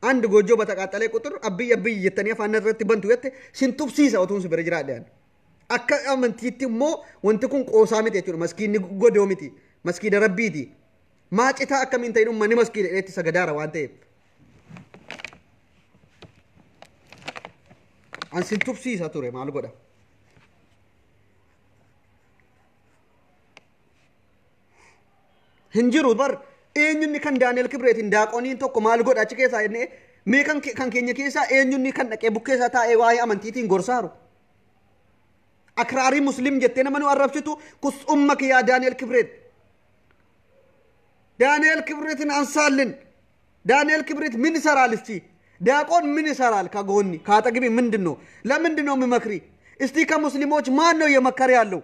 Speaker 1: Andi goojjoo bataqaaxalee quxur abbiy abbiy jettanii afaan irratti bantu jette sin tubsiisa otuun si bira jiraadhe. Akka amantiitti immoo wanti kun qoosaa miti jechuudha. Maskiinni godoo miti. Maskiida rabbiiti. Maacitaa akkamiin ta'in uummanni maskiida jedheetti sagadaara waan ta'eef. An sin tubsiisa ture maal godha? Hin jiru bar eenyunni kan Daani'el Kibreetiin daaqoniin tokko maal godha achi keessaa jennee mee kan keenya keessaa eenyunni kan dhaqee bukkeessaa taa'ee waa'ee amantiitiin gorsaaru. Akraarii muslim jettee nama nu arrabsitu kus umma kiyyaa Daani'el Kibreet. Daani'el Kibreetiin ansaallin. Daani'el Kibreet min ይሰራል እስቲ? ዲያቆን ምን ይሰራል? ከጎኒ ከአጠገቤ ምንድን ነው? ለምንድን ነው የሚመክሪ? እስቲ ከሙስሊሞች ማን ነው እየመከረ ያለው?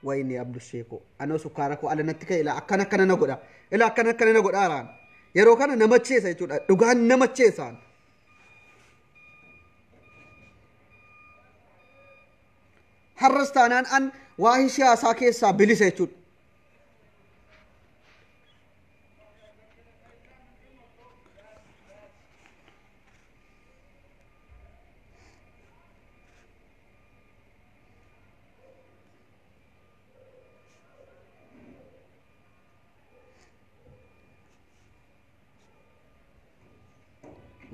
Speaker 1: ወይኔ አብዱሴኮ አኖ ሱካራ ኮ አለነቲ ከ ኢላ akkana akkana na godha ila akkana akkana na godha araan yeroo kana namacheessa jechuudha dhugaan namacheessaan. Har'as taanaan an waa'ee siyaasaa keessaa bilisa jechuudha.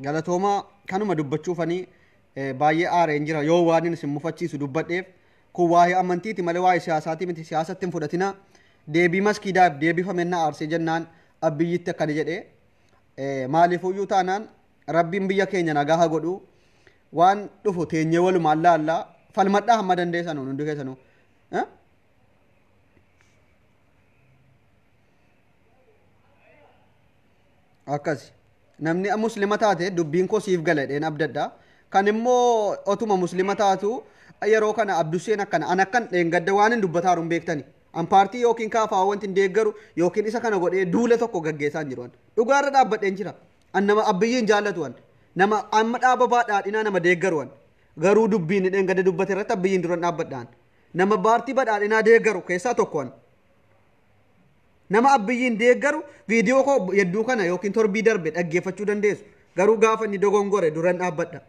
Speaker 1: Galatoomaa kanuma dubbachuufanii baay'ee aareen jira yoo waan inni isin mufachiisu dubbadheef kun waa'ee amantiiti malee waa'ee siyaasaati miti siyaasatti hin fudhatina deebii maskiidaaf deebifame na aarsee jennaan abbiyyitti akkana jedhee maaliifuyyuu taanaan rabbiin biyya keenya nagaa haa godhu waan dhufu teenyee walumaan laallaa falmadhaa hamma dandeessan hundi keessanuu. Akkasi. Namni muslima taate dubbiin koo siif gala jedheen abdadha. Kan immoo otuma muslima taatu yeroo kana Abduseen akkana an akkan dheengadda waan hin dubbataaru hin beektani. An paartii yookiin kaafaa wanti hin deeggaru yookiin isa kana godhee duula tokko gaggeessaa hin jiru. Dhugaarra dhaabbadheen jira. An nama abbiyyiin jaallatu an. Nama amma dhaaba badhaadhinaa nama deeggaru an. Garuu dubbiin dheengadda dubbate irratti abbiyyiin duran dhaabbadhaan. Nama paartii badhaadhinaa deeggaru keessaa tokko an. Nama abbiyyiin deeggaru viidiyoo koo hedduu kana yookiin torbii darbe dhaggeeffachuu dandeessu. Garuu gaafa inni dogongore duran dhaabbadha.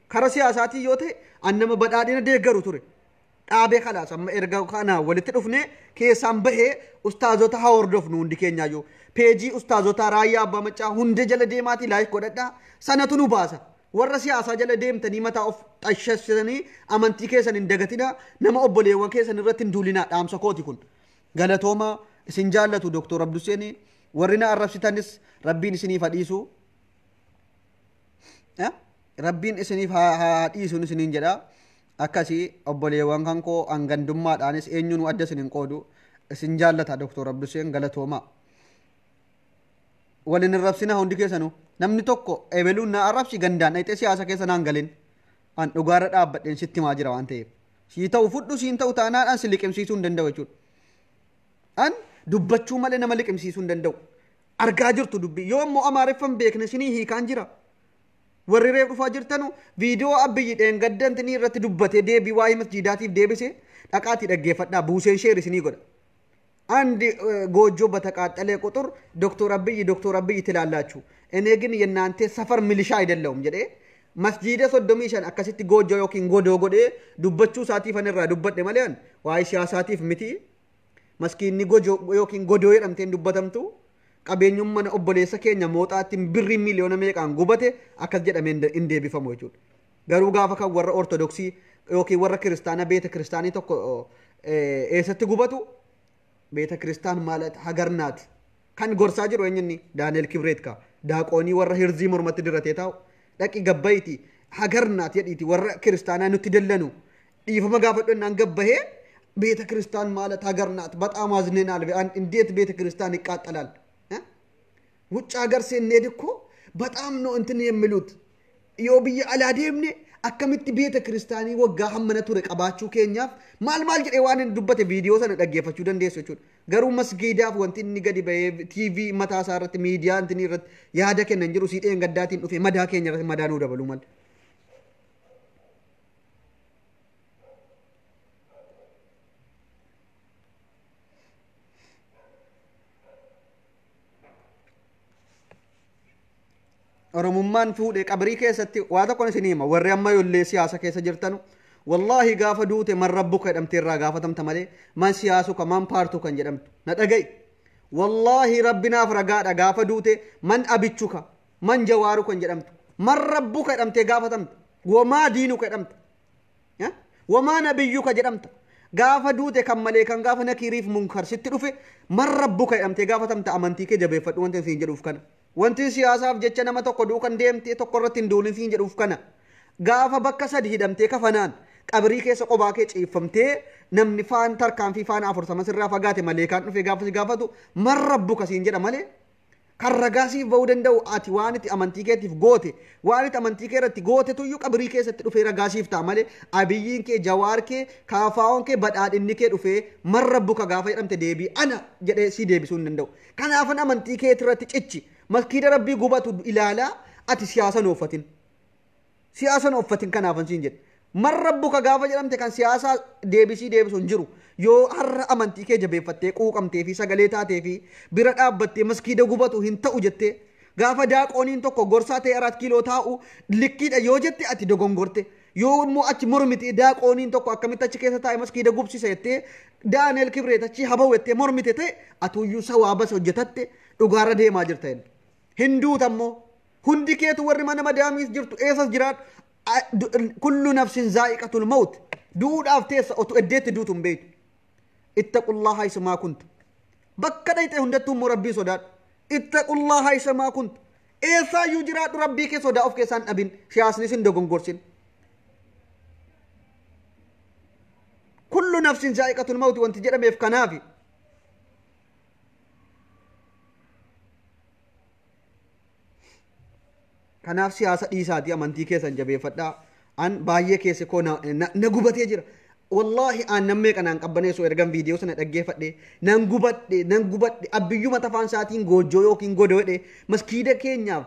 Speaker 1: Kara siyaasaatii yoo ta'e an nama badhaadhina deeggaru ture. Dhaabee kalaas amma erga kana walitti dhufnee keessaan bahee ustaazota haa hordofnu hundi keenyaayyuu. Peejii ustaazota raayyaa abbaa maccaa hunda jala deemaatii laayik godhadhaa sanatu nu baasa. Warra siyaasaa jala deemtanii mataa of xashashanii amantii keessan hin dagatinaa nama obboleewwan keessan irratti hin duulinaa dhaamsa kooti kun. Galatoomaa isin jaallatu Dooktor Abduseenii Warri na arrabsitanis rabbiin isiniif haa dhiisu. Rabbiin isiniif haa dhiisu isiniin jedha. Akkasii obboleewwan kan koo hangandummaadhaanis eenyuun adda isin hin qoodu. Isin jaallata Dr. Abduseen galatoomaa. Waliin hin rabsina hundi keessanuu. Namni tokko ebeluun na arrabsi gandaan dhayxee siyaasa keessa naan galin. An dhugaarra dhaabbadheen sitti himaa jira waan ta'eef. Sii ta'u fudhu siin ta'u taanaan an si liqimsiisuu hin danda'u jechuudha. An dubbachuu malee nama liqimsiisuu hin danda'u. Argaa jirtu dubbii yoo immoo amaariffan beekne sinii hiikaan jira. Warri reef dhufaa jirtanu viidiyoo Abiyyi dheengaddantinii irratti dubbatee deebii waa'ee masjiidaatiif deebise dhaqaatii dhaggeeffadhaa buuseen share isinii godha. አንድ ጎጆ በተቃጠለ ቁጥር ዶክተር አብይ ዶክተር አብይ ትላላችሁ። እኔ ግን የእናንተ ሰፈር ሚሊሻ አይደለሁም jedhee masjiida 35 akkasitti goojjoo yookiin godoo godhee dubbachuu isaatiif an irraa dubbadhe malee an waa'ee siyaasaatiif miti. Maskiinni gojoo yookiin godoo jedhamteen dubbatamtu qabeenyummaan obboleessa keenya mooxaatti birrii miiliyoona meeqaan gubate akkas jedhamee hin deebifamu jechuudha. Garuu gaafa kan warra ortodoksii yookiin warra kiristaanaa beeta kiristaanii tokko eessatti gubatu beeta kiristaan ማለት ሀገር ናት kan gorsaa jiru eenyunni Daani'el Kibreet ka daaqoonii warra hirzii mormatti diratee taa'u dhaqi gabbayti ሀገር ናት jedhiiti warra kiristaanaa nutti dallanu dhiifama gaafadhu innaan gabbahee ቤተ ክርስቲያን ማለት ሀገር ናት። በጣም አዝነናል። እንዴት ቤተ ክርስቲያን ይቃጠላል? ውጭ ሀገር ስንሄድ እኮ በጣም ነው እንትን የሚሉት yoo biyya alaa deemne akkamitti beeta kiristaanii waggaa hammana ture qabaachuu keenyaaf maal maal jedhee waan inni dubbate viidiyoo sana dhaggeeffachuu dandeessu jechuudha. Garuu masgiidaaf wanti inni gadi bahee TV mataa isaa irratti miidiyaa inni irratti yaada kennan jiru siidheen gaddaatiin dhufee madaa keenya irratti madaa nuu dabaluu malee. Oromummaan fuudhee qabrii keessatti waa tokko isin hima warri amma yollee siyaasa keessa jirtanu wallaahi gaafa duute man rabbuka jedhamte irraa gaafatamta malee man siyaasuka man paartu kan jedhamtu na dhaga'i. Wallaahi rabbinaaf ragaadha gaafa duute man abichuka man jawaaru kan jedhamtu man rabbuka jedhamtee gaafatamta wamaa diinuka jedhamta wamaa nabiyyuka jedhamta gaafa duute kan malee kan gaafa nakiiriif munkar sitti dhufe man rabbuka jedhamtee gaafatamta amantii kee jabeeffadhu wanti siin jedhuuf kana. Wanti siyaasaaf jecha nama tokko duukan deemtee tokko irratti hin duulin siin jedhuuf kana. Gaafa bakka sadi hidhamtee kafanaan qabrii keessa qobaa kee ciiffamtee namni faan tarkaanfii faana 40 sirraa fagaate malee kan dhufe gaafa si gaafatu man rabbuka siin jedha malee kan ragaa siif ba'uu danda'u ati waan itti amantii keetiif goote waan itti amantii kee irratti goote tuyyuu qabrii keessatti dhufee ragaa siif ta'a malee abiyyiin kee jawaar kee kaafaa'oon kee badhaadhinni kee dhufee man rabbuka gaafa jedhamte deebii ana jedhee si deebisuu hin danda'u. Kanaafan amantii kee irratti cichi. Maskiida rabbii gubatu ilaalaa ati siyaasa hin Siyaasa hin uffatin kanaafan siin jedhe. Man rabbuka gaafa jedhamte kan siyaasaa deebisii deebisu hin jiru. Yoo har'a amantii kee jabeeffattee quuqamtee fi sagalee taatee fi bira dhaabbattee maskiida gubatu hin ta'u jettee gaafa daaqooniin tokko gorsaa ta'e 4 kiiloo taa'u likkiidha yoo jette ati dogongorte. Yoo immoo achi mormite daaqooniin tokko akkamitti achi keessa taa'e maskiida gubsisa jettee Daani'el Kibreet achi habawu jettee mormite ta'e atuyyuu sawaabas hojjetatte dhugaarra deemaa jirta inni. Hinduuta ammoo hundi keetu warri mana madaamiis jirtu eessas jiraadhu kullu nafsin zaa'iqatul mawt du'uudhaaf teessa otu eddeetti duutu hin beektu. Ittaqullaha isumaa kunta bakka dhayxee hundattuu immoo rabbii sodaadhu. Ittaqullaha isumaa kunta eessaayyuu jiraadhu rabbii kee sodaa of keessaan dhabin siyaasnis hin dogongorsin. Kullu nafsin zaa'iqatul mawt wanti jedhameef kanaafi. Kanaaf siyaasa dhiisaatii amantii keessan jabeeffadhaa. An baay'ee keessa koo na gubatee jira. Wallaahi aan nan meeqa naan qabbaneessu ergan viidiyoo sana dhaggeeffadhe nan gubadhe abbiyyuma tafaan isaatiin goojjoo yookiin godoo jedhe maskiida keenyaaf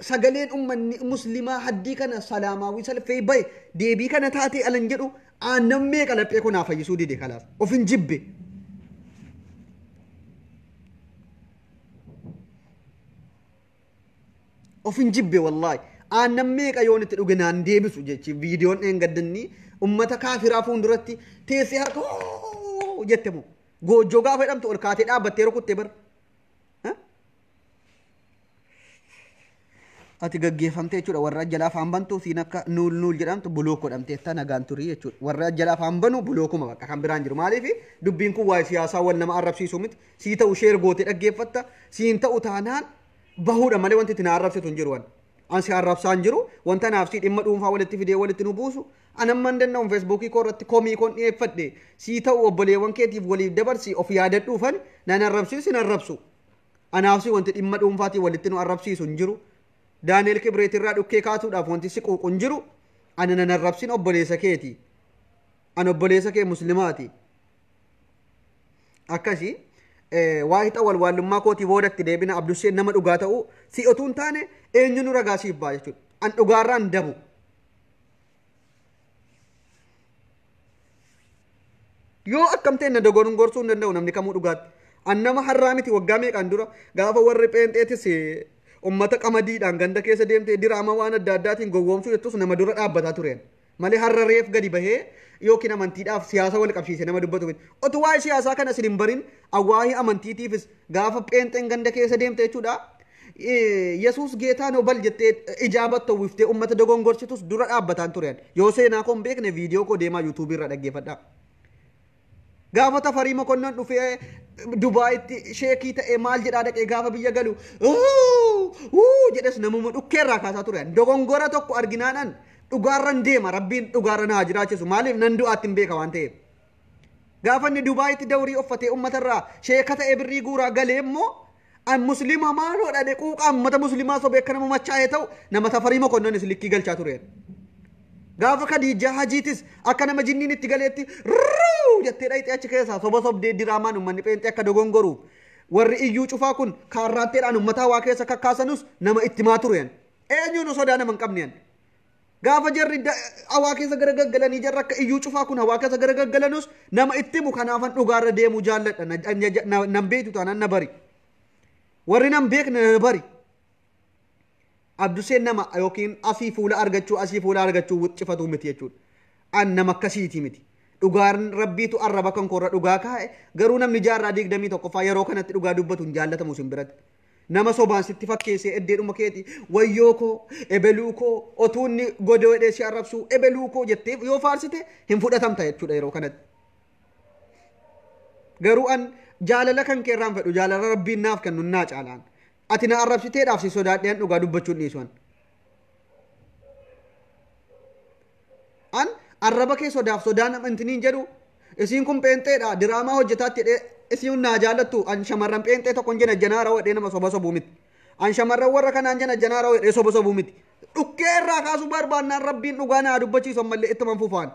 Speaker 1: sagaleen ummanni muslimaa haddii kana salaamaawii salfee bahe deebii kana taatee alan jedhu aan nan meeqa laphee koo naa fayyisuu dide kalaas of hin jibbe. Of hin jibbe wallaahi aannan meeqa yoon itti dhuge naan deebisu jechi viidiyoon dheengaddanni ummata kaafiraa fuulduratti teessee harka jette moo goojjoo gaafa jedhamtu ol kaatee dhaabbattee rukutte bara. Ati gaggeeffamte jechuudha. Warra ajjalaa afaan bantu siin akka nuul nuul jedhamtu buloo godhamteetta nagaan turii jechuudha. Warra ajjalaa afaan banu bulookuma bakka kan biraan jiru. Maaliif dubbiin kun waa'ee siyaasaa wal nama arrabsiisu miti. Sii ta'u sheer gootee dhaggeeffatta. Siin ta'u taanaan bahuudha malee wanti itti na arrabsitu hin jiru. An si arrabsaa hin jiru. Wanta naaf sii dhimma dhuunfaa walitti fidee walitti nu buusu. An amma hin danda'u feesbuukii koo irratti komii koon dhiyeeffadhe. Sii ta'u obboleewwan keetiif waliif dabarsi of yaadadhuufan nan arrabsiisu sin arrabsu. Anaaf si wanti dhimma dhuunfaatiin walitti nu arrabsiisu hin jiru. Daani'el Kibreet irraa dhukkee kaasuudhaaf wanti si quuqu hin jiru. Ani nan arrabsin obboleessa keeti. An obboleessa kee muslimaati. Akkasii waa hixa walwaallummaa kootii boodatti deebina Abdusseen nama dhugaa ta'uu si otuu hin taane eenyu nu ragaa siif ba'a jechuudha. An dhugaarraan dabu. Yoo akkam ta'e na dogoggoruu hin danda'u namni kamuu dhugaatti. An nama har'aa miti waggaa meeqaan dura gaafa warri pheenxeetis ummata qamadiidhaan ganda keessa deemtee diraama waan adda addaatiin gowwoomsuu jettus nama dura dhaabbataa tureen. Malee har'a reef gadi bahee yookiin amantiidhaaf siyaasa wal qabsiise nama dubbatu miti. Otuu waa'ee siyaasaa kana isin hin barin waa'ee amantiitiifis gaafa pheenxeen ganda keessa deemte jechuudha. Yesuus geetaa noo bal jettee ijaabatta uwwiftee ummata dogongorsitus dura dhaabbataan tureen. Yoo seenaa koo hin beekne viidiyoo koo deemaa yuutuubii irra dhaggeeffadhaa. Gaafa Tafarii Mokonnon dhufee Dubaayitti sheekii ta'ee maal jedhaa dhaqee gaafa biyya galu jedhes namuma dhukkeerraa kaasaa ture. Dogongora tokko arginaadhaan dhugaarran deema rabbiin dhugaarra na jiraachisu maaliif nan du'aatti hin beeka waan ta'eef. Gaafa inni Dubaayitti dawrii uffatee uummatarraa sheeka ta'ee birrii guuraa galee immoo an musliima maaloo dhadhe quuqaa uummata musliimaa sobee akka nama machaa'ee ta'u nama Tafarii Mokonnonis likkii galchaa tureen. Gaafa Khadiijaa Hajiitis akka nama jinniin itti galeetti rruu jettee dhayxee achi keessaa soba sobdee diraamaan uummanni pheenxee akka dogongoruuf warri iyyuu cufaa kun kaarraatteedhaan uummata hawaa keessa kakkaasanus nama itti maa tureen. Eenyuun sodaa nama hin qabneen. Gaafa jarri hawaa keessa gara gaggalanii jarri akka iyyuu cufaa kun hawaa keessa gara gaggalanus nama itti himu kanaafan dhugaarra deemuu jaalladha. Nan beektu taanaan na bari. Warri nan beekne na bari. Abduseen nama yookiin asii fuula argachuu wuccifatu miti jechuudha. An nama akkasiiti miti. Dhugaan rabbiitu arraba kan koorra dhugaa kaa'e garuu namni jaarraa 21ffaa yeroo kanatti dhugaa dubbatu hin jaallatamu isin biratti. Nama sobaan sitti fakkeessee eddeedhuma keeti wayyoo koo ebeluu koo otuu inni godoo hidhee si arrabsuu ebeluu koo jettee yoo faarsite hin fudhatamta jechuudha yeroo kanatti. Garuu an jaalala kan keerraan fedhu jaalala rabbiin naaf kennu naa caalaan. Ati na arrabsiteedhaaf si sodaadheen dhugaa dubbachuun dhiisuun. An arraba kee sodaaf sodaan amantiniin jedhu isiin kun pheenxeedha diraamaa hojjetaatti jedhee isiin naa jaallattu an shamarran pheenxee tokko hin jena janaara jedhee nama soba sobuu miti. An shamarran warra kanaan jena janaara jedhee soba sobuu miti. Dhukkee irraa kaasuu barbaannaan rabbiin dhugaa naa dubbachiisu ammallee ittuma fufaan.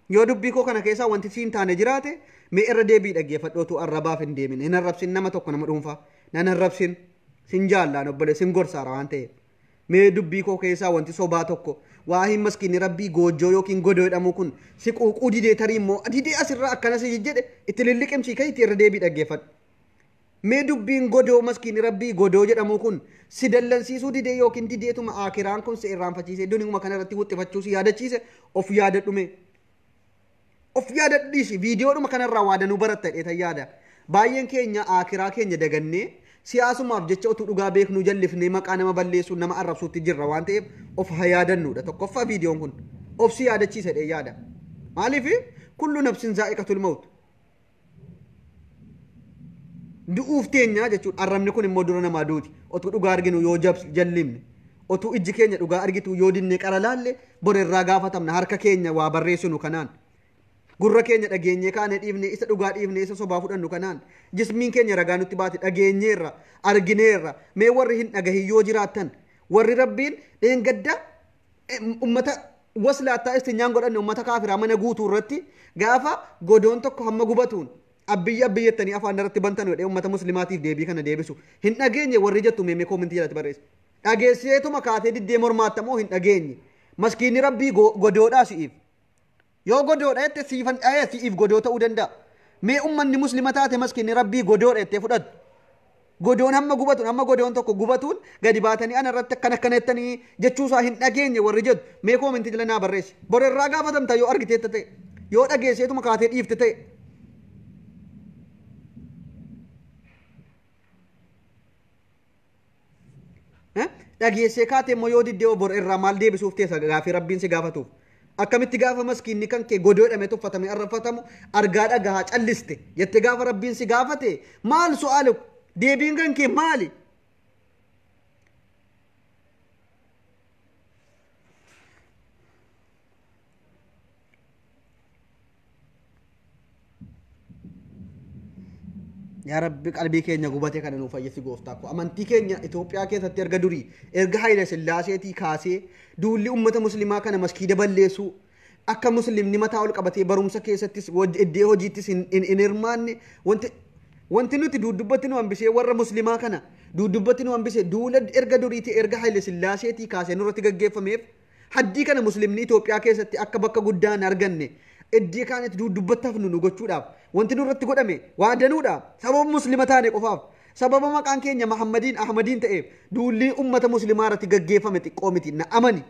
Speaker 1: Yoo dubbii koo kana keessaa wanti siin taane jiraate mee irra deebii dhaggeeffadhootu arrabaaf hin deemin. Hin arrabsin nama tokko nama dhuunfaa. Nan arrabsin sin jaallaan obbolee sin gorsaara waan ta'eef. Mee dubbii koo keessaa wanti sobaa tokko waa hin maskiinni rabbii goojjoo yookiin godoo jedhamu kun si quuquu didee tarii immoo didee asirraa akkana si jedhe itti lilliqimsii kan itti irra deebii dhaggeeffadhu. Mee dubbiin godoo maskiinni rabbii godoo jedhamu kun si dallansiisuu didee yookiin dideetuma akiraan kun si irraanfachiise duniyuma kanarratti wuxxifachuu si yaadachiise of yaadadhu mee. Of yaadadhu dhiisi viidiyoodhuma kanarraa waadanuu baratta jedhee yaada. Baay'een keenya akiraa keenya dagannee siyaasumaaf jecha utuu dhugaa beeknuu jallifnee maqaa nama balleessuu nama arrabsuutti jirra waan ta'eef of haa yaadannuudha. Tokkoffaa viidiyoon kun of si yaadachiisa jedhee yaada. Maaliif kullu nafsin zaa'iqatul mawt. Du'uuf teenyaa jechuudha. Arrabni kun immoo dura namaa duuti. Otuu dhugaa arginu yoo jallimne otuu ijji keenya dhugaa argitu yoo dinne qara laalle bor irraa gaafatamna harka keenya waa barreessinu kanaan. Gurra keenya dhageenyee kaane dhiifne isa dhugaa dhiifne isa sobaa fudhannu kanaan jismiin keenya ragaa nutti baate dhageenyeerra argineerra mee warri hin dhagahin yoo jiraattan warri rabbiin dheengadda ummata waslaattaa istinyaan godhanne ummata kaafiraa mana guutuu irratti gaafa godoon tokko hamma gubatuun abbiyya abbiyyettanii afaan irratti bantan jedhee ummata muslimaatiif deebii kana deebisu hin dhageenye warri jettu meemee koomintii jalatti barreesse. Dhageesseetuma kaatee diddee mormaattamoo hin dhageenye maskiinni rabbii godoodhaa si'iif. Yoo godoodha jette siifan dhahee si'iif godoo ta'uu danda'a. Mee ummanni muslima taate maskiinni rabbii godoodha jettee fudhattu. Godoon hamma gubatuun hamma godoon tokko gubatuun gadi baatanii ana irratti akkana akkana jettanii jechuusaa hin dhageenye warri jedhu mee koomentii jala naa barreessi. Bor irraa gaafatamta yoo argiteetta ta'e, yoo dhageesseetuma kaatee dhiifte ta'e. Dhageessee kaatee immoo yoo diddee bor irraa maal deebisuuf teessa gaafii Rabbiin si gaafatuuf. Akkamitti gaafa maskiinni kan kee godoo hidhamee tuffatamee arrafatamu argaa dhagahaa calliste jettee gaafa Rabbiin si gaafate maal su'aale deebiin kan kee maali? Yaa Rabbi, qalbii keenya gubate kana nuuf fayyisi gooftaa koo. Amantii keenya Itoophiyaa keessatti erga durii, erga Haayila Sillaaseetii kaasee duulli uummata muslimaa kana maskiida balleessuu, akka muslimni mataa ol qabatee barumsa keessattis iddoo hojiittis hin hirmaanne, wanti nuti duudubbatti nu hambisee, warra muslimaa kana duudubbatti nu hambise, duula erga duriitii, erga Haayila Sillaaseetii kaasee nurratti gaggeeffameef, haddii kana muslimni Itoophiyaa keessatti akka bakka guddaa hin arganne, iddoo kaanitti duudubbatti hafnu nu gochuudhaaf wanti nurratti godhame waa danuudha. Sababa muslima taane qofaaf, sababa maqaan keenya Mahammadiin Ahmadiin ta'eef, duulli ummata muslimaa irratti gaggeeffame xiqqoo miti, na amani.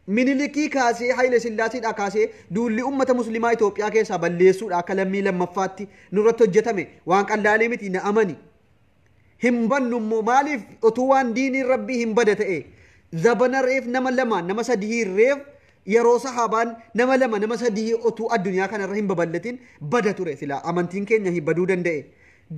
Speaker 1: Minilikii kaasee, Haayile Sillaaseedhaa kaasee, duulli ummata muslimaa Itoophiyaa keessaa balleessuudha akka lammii lammaffaatti nurratti hojjetame waan qallaalee miti, na amani. Hin bannu immoo. Maaliif? Utuu waan diiniin Rabbii hin bada ta'e, zabana reef nama lama nama sadii reef yeroo sahaabaan nama lama nama sadii utuu addunyaa kanarra hin babal'atin bada ture, silaa amantiin keenya hin baduu danda'e.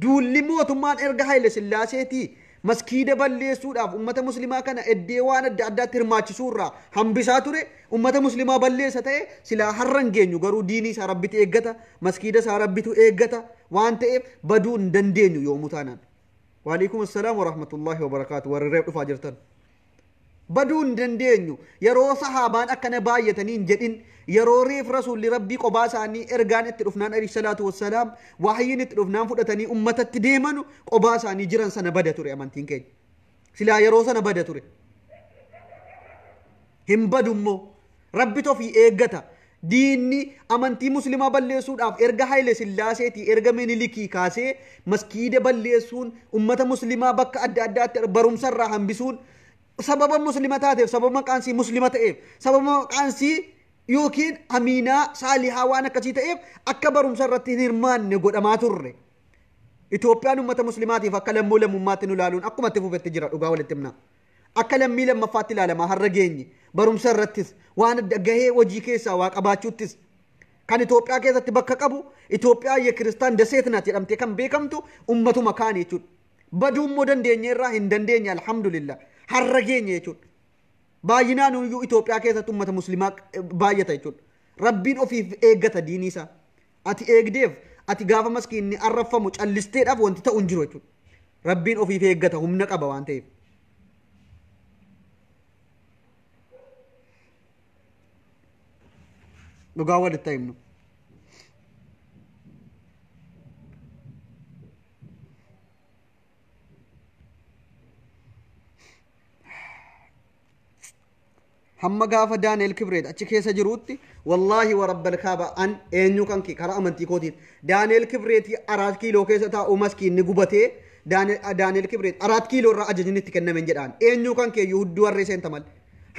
Speaker 1: Duulli mootummaan erga Haayile Sillaaseetii maskiida balleessuudhaaf ummata muslimaa kana iddoo waan adda addaatti hirmaachisuurraa hambisaa ture ummata muslimaa balleessa ta'e, silaa har'a hin geenyu. Garuu diinii isaa Rabbitu eeggata, maskiida isaa Rabbitu eeggata waan ta'eef baduu hin dandeenyu yoomuu taanaan. Waalaikum assalaam wa rahmatullahi wa barakaatu warri reef dhufaa jirtan. Baduu hin dandeenyu. Yeroo sahaabaan akkana baay'atanii hin jedhin, yeroo reef rasuulli Rabbii qobaa isaanii ergaan itti dhufnaan, alayhi salaatu wassalaam, wahyiin itti dhufnaan fudhatanii ummatatti deemanu qobaa isaanii jiran sana bada ture amantiin keenya. Silaa yeroo sana bada ture. Hin badu immoo. Rabbi ofii eeggata. Diinni amantii muslimaa balleessuudhaaf erga Haayile Sillaaseetii, erga Minilikii kaasee maskiida balleessuun, ummata muslimaa bakka adda addaatti barumsarraa hambisuun, sababa muslima taateef, sababa maqaan sii muslima ta'eef, sababa maqaan sii yookiin Amiinaa Saalihaa waan akkasii ta'eef akka barumsa irratti hin hirmaanne godhamaa turre. Itoophiyaan ummata muslimaatiif akka lammuu lammummaatti nu ilaaluun akkuma itti fufetti jira, dhugaa walitti himna. Akka lammii lammaffaatti ilaalamaa har'a geenye. Barumsa irrattis, waan adda gahee hojii keessaa waa qabaachuuttis, kan Itoophiyaa keessatti bakka qabu, Itoophiyaa የክርስቲያን ደሴት ናት jedhamtee kan beekamtu ummatuma kaani jechuudha. Baduu immoo dandeenye irraa hin dandeenye, alhamdulillah, har'a geenye jechuudha. Baay'inaan iyyuu Itoophiyaa keessatti ummata muslimaa baay'ata jechuudha. Rabbiin ofiif eeggata diinii isaa. Ati eegdeef, ati gaafa maskiinni arraffamu callisteedhaaf wanti ta'u hin jiru jechuudha. Rabbiin ofiif eeggata, humna qaba waan ta'eef. Dhugaa walitti himnu. Hamma gaafa Daani'el Kibreet achi keessa jiruutti, wallaahi wa rabbal kaaba, an eenyu kan kee karaa amantii kootiin Daani'el Kibreetii Araat Kiiloo keessa taa'u maskiinni gubatee Daani'el Kibreet Araat Kiiloo irraa ajajni itti kenname jedhaan, eenyu kan kee hudduu harree seenta malee.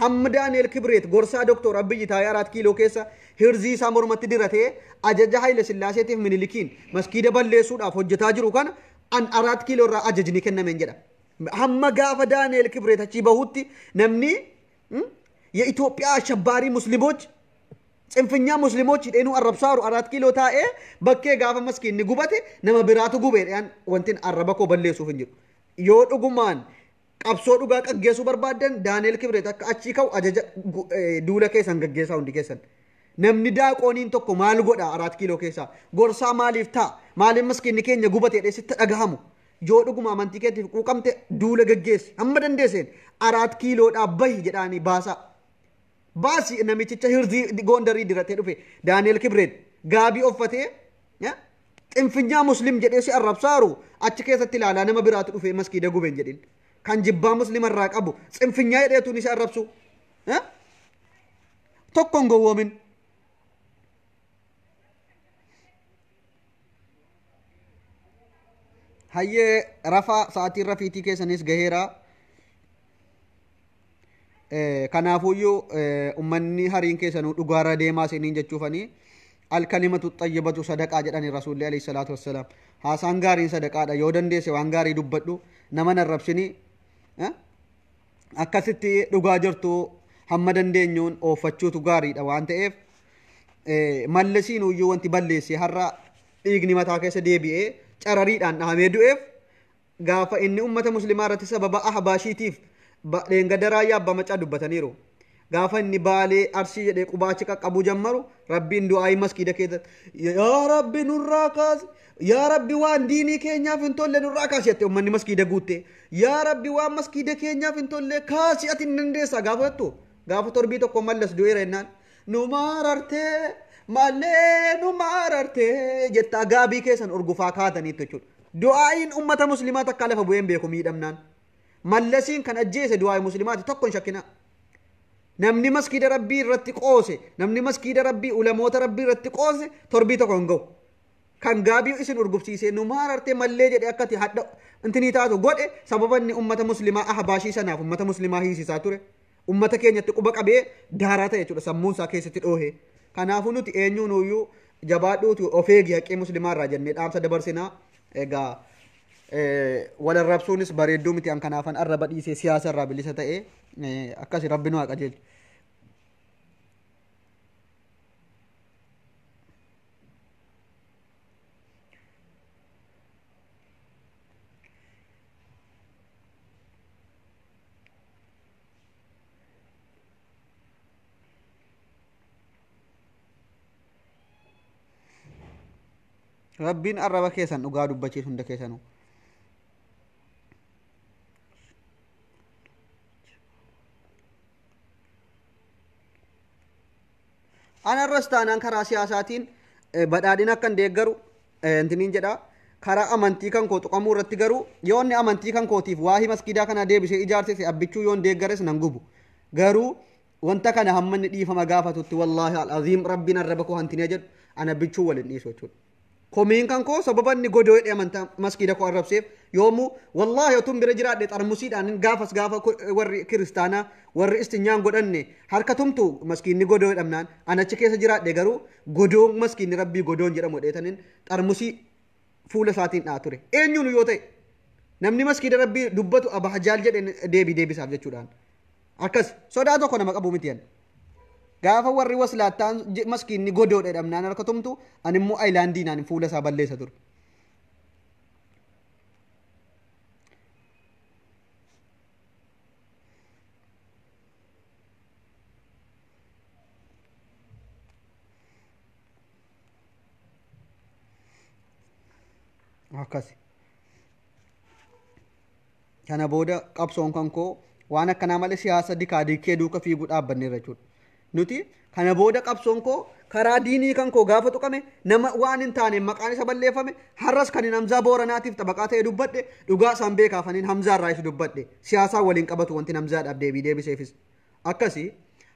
Speaker 1: Hamma Daani'el Kibreet gorsaa Doktor Abiyyi taa'ee Araat Kiiloo keessa hirzii isaa mormatti diratee ajaja Haayile Sillaaseetiif Minilikiin maskiida balleessuudhaaf hojjetaa jiru kana an Araat Kiiloo irraa ajajni kenname jedha. Hamma gaafa Daani'el Kibreet achii bahutti namni የኢትዮጵያ አሸባሪ ሙስሊሞች፣ ጽንፈኛ ሙስሊሞች jedheenuu arrabsaaru Araat Kiiloo taa'ee bakkee gaafa maskiinni gubate nama biraatu gube wantin arraba koo balleessuuf hin jiru. Yoo dhugumaan qabsoo dhugaa qaggeessuu barbaaddan, Daani'el Kibreet akka achii ka'u ajaja duula keessan gaggeessaa hundi keessan. Namni daaqooniin tokko maal godha Araat Kiiloo keessaa? Gorsaa maaliif ta'a? Maaliif maskiinni keenya gubate jedhee sitti dhagahamu? Yoo dhuguma amantii keetiif quuqamte duula gaggeessi. Hamma dandeesseen Araat Kiiloodhaa bahi jedhaanii baasaa. Baasi namichicha hirzii Gondarii diratee dhufe, Daani'el Kibreet gaabii uffatee xinfinyaa muslim jedhee si arrabsaaru achi keessatti ilaalaa nama biraatu dhufee maskiida gubeen jedhin. Kan jibbaa muslima irraa qabu xinfinyaa jedheetu ni si arrabsu. Tokko hin gowwoomin. Hayyee rafaa sa'aatiin rafiitii keessanis gaheera. Kanaafuyyuu ummanni hariin keessanuu dhugaarra deemaa isiniin jechuufanii alkalimatu xayyibatu sadaqaa jedhani rasuulli alayhi salaatu wassalaam. Haasaan gaariin sadaqaadha yoo dandeesse waan gaarii dubbadhu nama narrabsini akkasitti dhugaa jirtu hamma dandeenyuun ooffachuutu gaariidha waan ta'eef mallasiin uyyuu wanti balleesse har'a dhiigni mataa keessa deebi'ee carariidhaan dhahamee du'eef gaafa inni ummata muslimaa irratti sababa ahbaashiitiif dheengadda raayyaa abbaa macaa dubbataniiru. Gaafa inni baalee arsii jedhee qubaachi qaqqabuu jammaru rabbiin du'aayii maskiida keessatti yaa rabbi nurraa kaasi yaa rabbi waan diinii keenyaaf hin tolle nurraa kaasi jette ummanni maskiida guutte yaa rabbi waan maskiida keenyaaf hin tolle kaasi ati hin dandeessaa gaafa jettu gaafa torbii tokko mallas du'eera jennaan nu maarartee mallee nu maarartee jettaa gaabii keessan urgufaa kaataniitu jechuudha. Du'aayiin ummata muslimaa takkaa lafa bu'een beeku miidhamnaan. Mallasiin kan ajjeese du'aayii muslimaati tokko hin shakkinaa. Namni maskiida rabbii irratti qoose, namni maskiida rabbii ulamoota rabbii irratti qoose torbii tokko hin ga'u. Kan gaabii isin urgufsiisee nu maarartee mallee jedhee akkati hadha intinii taatu godhe sababa inni ummata muslimaa ahbaashii sanaaf ummata muslimaa hiisisaa ture. Ummata keenyatti quba qabee daaraa ta'e jechuudha sammuun isaa keessatti dhoohe. Kanaafuu nuti eenyuun iyyuu jabaadhuutu of eegi haqii muslimaa irraa jennee dhaamsa dabarsinaa. Egaa walarrabsuunis bareedduu miti an kanaafan arraba dhiisee siyaasa irraa bilisa ta'e akkasi rabbi nu haa qajeelchu. Rabbiin arraba keessan dhugaa dubbachiisu hunda keessanuu. Ana irras taanaan karaa siyaasaatiin badhaadhina akkan deeggaru intiniin jedha. Karaa amantii kan koo tuqamuu irratti garuu yoo inni amantii kan kootiif waahii maskiidaa kana deebisee ijaarsise abbichuu yoon deeggares nan gubu. Garuu wanta kana hamma inni dhiifama gaafatutti wallaahi al-aziim rabbiin arraba koo hantinee jedhu ana abbichuu waliin dhiisu jechuudha. Komiin kan koo sababa inni godoo hidhee amantaa maskiida koo arrabseef yoomuu wallaahi otuun bira jiraadhe xarmusiidhaan gaafas gaafa warri kiristaanaa warri istinyaan godhanne harka tumtu maskiinni godoo hidhamnaan an achi keessa jiraadhe garuu godoo maskiinni rabbii godoon jedhamu dheetaniin xarmusii fuula isaatiin dha'a ture. Eenyuun yoo ta'e namni maskiida rabbii dubbatu abahajaal jedheen deebii deebisaaf jechuudhaan. Akkas sodaa tokko nama qabu miti. Gaafa warri waslaattaan maskiinni godoo jedhamnaan harka tumtu ani immoo ayilaandiinaan fuula isaa balleessa ture. Akkas. Kana booda qabsoon kan koo waan akkanaa malee siyaasa dikaa dikee duuka fiiguu dhaabbanneerra jechuudha. Nuti kana booda qabsoon koo karaa diinii kan koo gaafa tuqame nama waan hin taane maqaan isa balleeffame har'as kan hin Hamzaa Booranaatiif xabaqaa ta'e dubbadhe dhugaa isaan beekaafaniin Hamzaa irraa isa dubbadhe siyaasaa waliin qabatu wanti Hamzaadhaaf deebii deebiseefis. Akkasi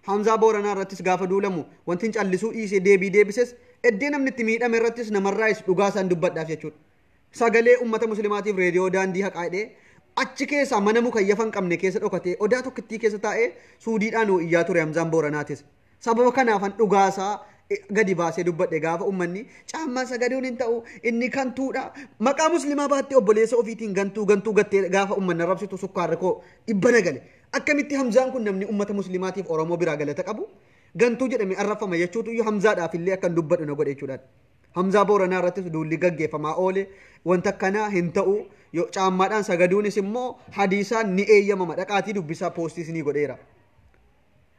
Speaker 1: Hamzaa Booranaa irrattis gaafa duulamu wanti hin callisuu dhiisee deebii deebises eddee namni itti miidhame irrattis namarraayis dhugaa isaan dubbadhaaf jechuudha. Sagalee uummata muslimaatiif reediyoo daandii haqaa hidhee achi keessaa mana mukayyafa hin qabne keessa dhokatee odaa tokkittii keessa taa'ee suudiidhaan iyyaa ture Hamzaan Booranaatis. Sababa kanaafan dhugaasaa gadi baasee dubbadhe gaafa uummanni caammaa sagaduun hin ta'u inni kantuudha. Maqaa muslimaa baattee obboleessa ofiitiin gantuu gantuu gattee gaafa uummanni arrabsitu sukkaarri koo dhibba nagale. Akkamitti Hamzaan kun namni uummata muslimaatiif Oromoo biraa galata qabu gantuu jedhamee arrafama jechuutu iyyuu Hamzaadhaaf illee akkan dubbadhu na godhe jechuudhaan. Hamzaa Booranaa irrattis duulli gaggeeffamaa oole wanta akkanaa hin ta'u caammaadhaan sagaduunis immoo hadiisaan ni eeyyamama dhaqaatii dubbisaa poostiis ni godheera.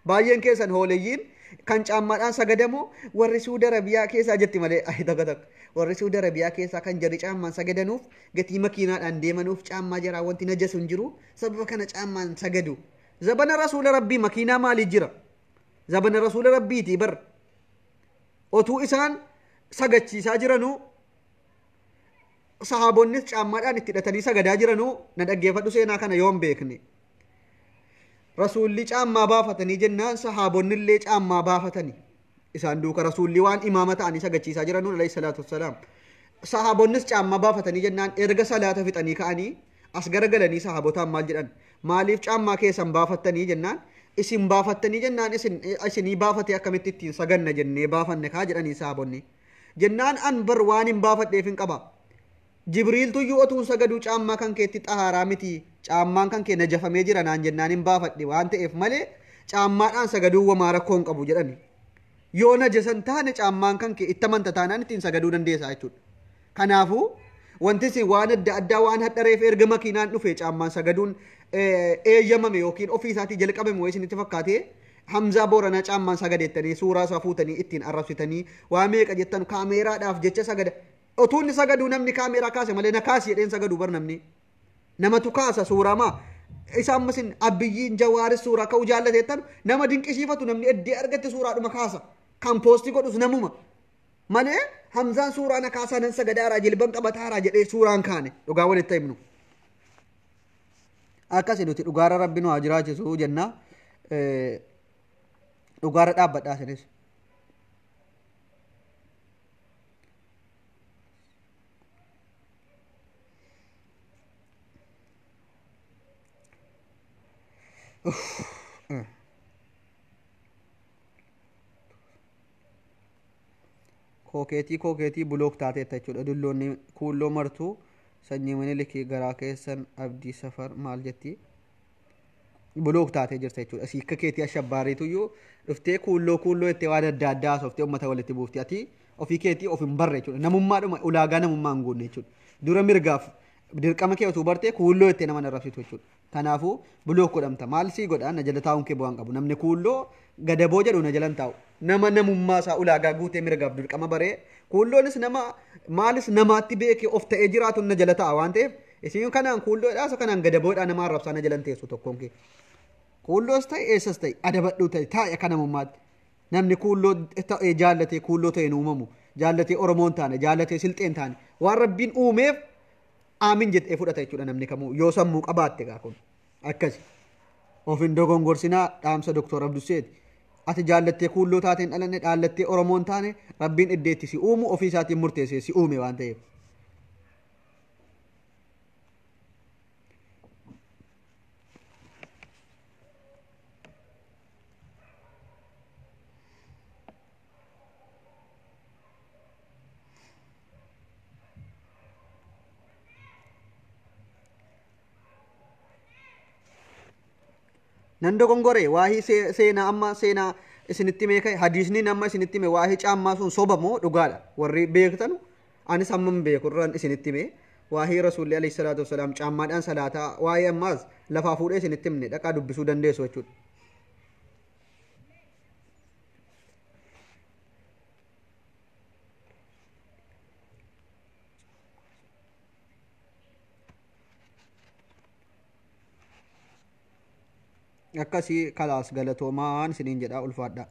Speaker 1: Baay'een keessan hooleyyiin kan caammaadhaan sagadamu warri Suudi Arabiyaa keessaa jetti malee tokko tokko warri Suudi Arabiyaa keessaa kan jarri caammaan sagadanuuf gatii makiinaadhaan deemanuuf caammaa jaraa wanti najasu hin jiru sababa kana caammaan sagadu. Zabana rasuula rabbii makiinaa maalii jira? Zabana rasuula rabbiitii bar otuu isaan sagachiisaa jiranuu sahaabonnis caammaadhaan itti hidhatanii sagadaa jiranuu na dhaggeeffadhu seenaa kana yoon beekne. Rasuulli caammaa baafatanii jennaan sahaabonni illee caammaa baafatanii isaan duuka rasuulli waan imaama ta'anii sagachiisaa jiranuu alayhi salaatu wassalaam. Sahaabonnis caammaa baafatanii jennaan erga salaata fixanii ka'anii as garagalanii sahaabotaan maal jedhan? Maaliif caammaa keessan baafattanii jennaan isin baafattanii jennaan isinii baafatee akkamitti ittiin saganna jennee baafanne kaa jedhanii sahaabonni. Jennaan an bar waan hin baafadheef hin qaba. Jibriiltuyyuu otuun sagaduu caammaa kan keetti xahaaraa miti caammaan kan kee najafamee jira naan jennaan hin baafadhe waan ta'eef malee caammaadhaan sagaduu wamaa rakkoo hin qabu jedhani. Yoo najasan taane caammaan kan kee itti amanta taanaan ittiin sagaduu dandeessa jechuudha. Kanaafuu wanti isin waan adda addaa waan hadhareef erga makiinaan dhufe caammaan sagaduun eeyyamame yookiin ofii isaatii jalqabame wayii isinitti fakkaatee Hamzaa Booranaa caammaan sagadeettanii suuraa isaa fuutanii ittiin arrabsitanii waa meeqa jettan kaameeraadhaaf jecha sagada. Otuu inni sagaduu namni kaameeraa kaase malee na kaasi jedheen sagaduu bar namni. Namatu kaasa suuraa maa isa ammas Abiyyiin Jawaaris suuraa ka'uu jaallateettan nama dinqisiifatu namni eddee argatte suuraadhuma kaasa. Kan poostii godhus namuma. Malee Hamzaan suuraa na kaasaa nan sagadaaraa jilban qabataaraa jedhee suuraan kaane dhugaa walitti himnu. Akkasi nuti dhugaarra rabbi nu haa jiraachisu jenna. Dhugaarra dhaabbadhaa isinis. Kookeetii kookeetii bulook taateetta jechuudha. Dulloonni kuulloo martuu sanyii Minilikii garaa keessan abdii safar maal jetti? Bulook taatee jirta jechuudha. Siikka keetii ashabbaariituyyuu dhuftee kuulloo kuulloo jettee waan adda addaa haasoftee uummata walitti buufti. Ati ofii keetii of hin barre jechuudha. Namummaadhuma ulaagaa namummaa hin guunne jechuudha. Dura mirgaaf dirqama kee utuu bartee kuulloo jettee nama arrabsitu jechuudha. Kanaafuu bulook godhamta. Maal sii godha na jala taa'uun kee bu'aan qabu. Namni kuulloo gadaboo jedhu na jalan taa'u. Nama namummaa isaa ulaagaa guutee mirgaaf dirqama baree kuulloonis nama maalis namaatti beekee of ta'ee jiraatu na jala taa'a waan ta'eef isin kanaan kuulloodhaa isa kanaan gadaboodhaa nama arrabsaa na jalan teessu tokkoon kee. Kuulloos ta'e eessas ta'e adabadhuu ta'e taa'e akka namummaatti. Namni kuulloo ta'e jaallatee kuulloo ta'e hin uumamu. Jaallatee Oromoon taane jaallatee Silxeen taane waan Rabbiin uumeef aamin jedhee fudhata jechuudha namni kamuu yoo sammuu qabaatte gaa kun akkasi. Of hin dogongorsinaa dhaamsa Doktor Abdusseeti. Ati jaallattee kuulloo taateen dhalanne dhaallattee Oromoon taane Rabbiin iddeetti si uumu ofii isaatiin murteessee si uume waan ta'eef. Nan dogongore waahii seenaa amma seenaa isinitti himee ka'e hadiisni amma isinitti hime waahii caammaa sun soba moo dhugaadha warri beektanu anis hammam beeku irraan isinitti hime waahii rasuulli alayhi salaatu wasalaam caammaadhaan salaataa waa'ee ammaas lafaa fuudhee isinitti himne dhaqaa dubbisuu dandeessu jechuudha. Akkasii kalaas galatoomaan isiniin jedhaa ulfaadhaa.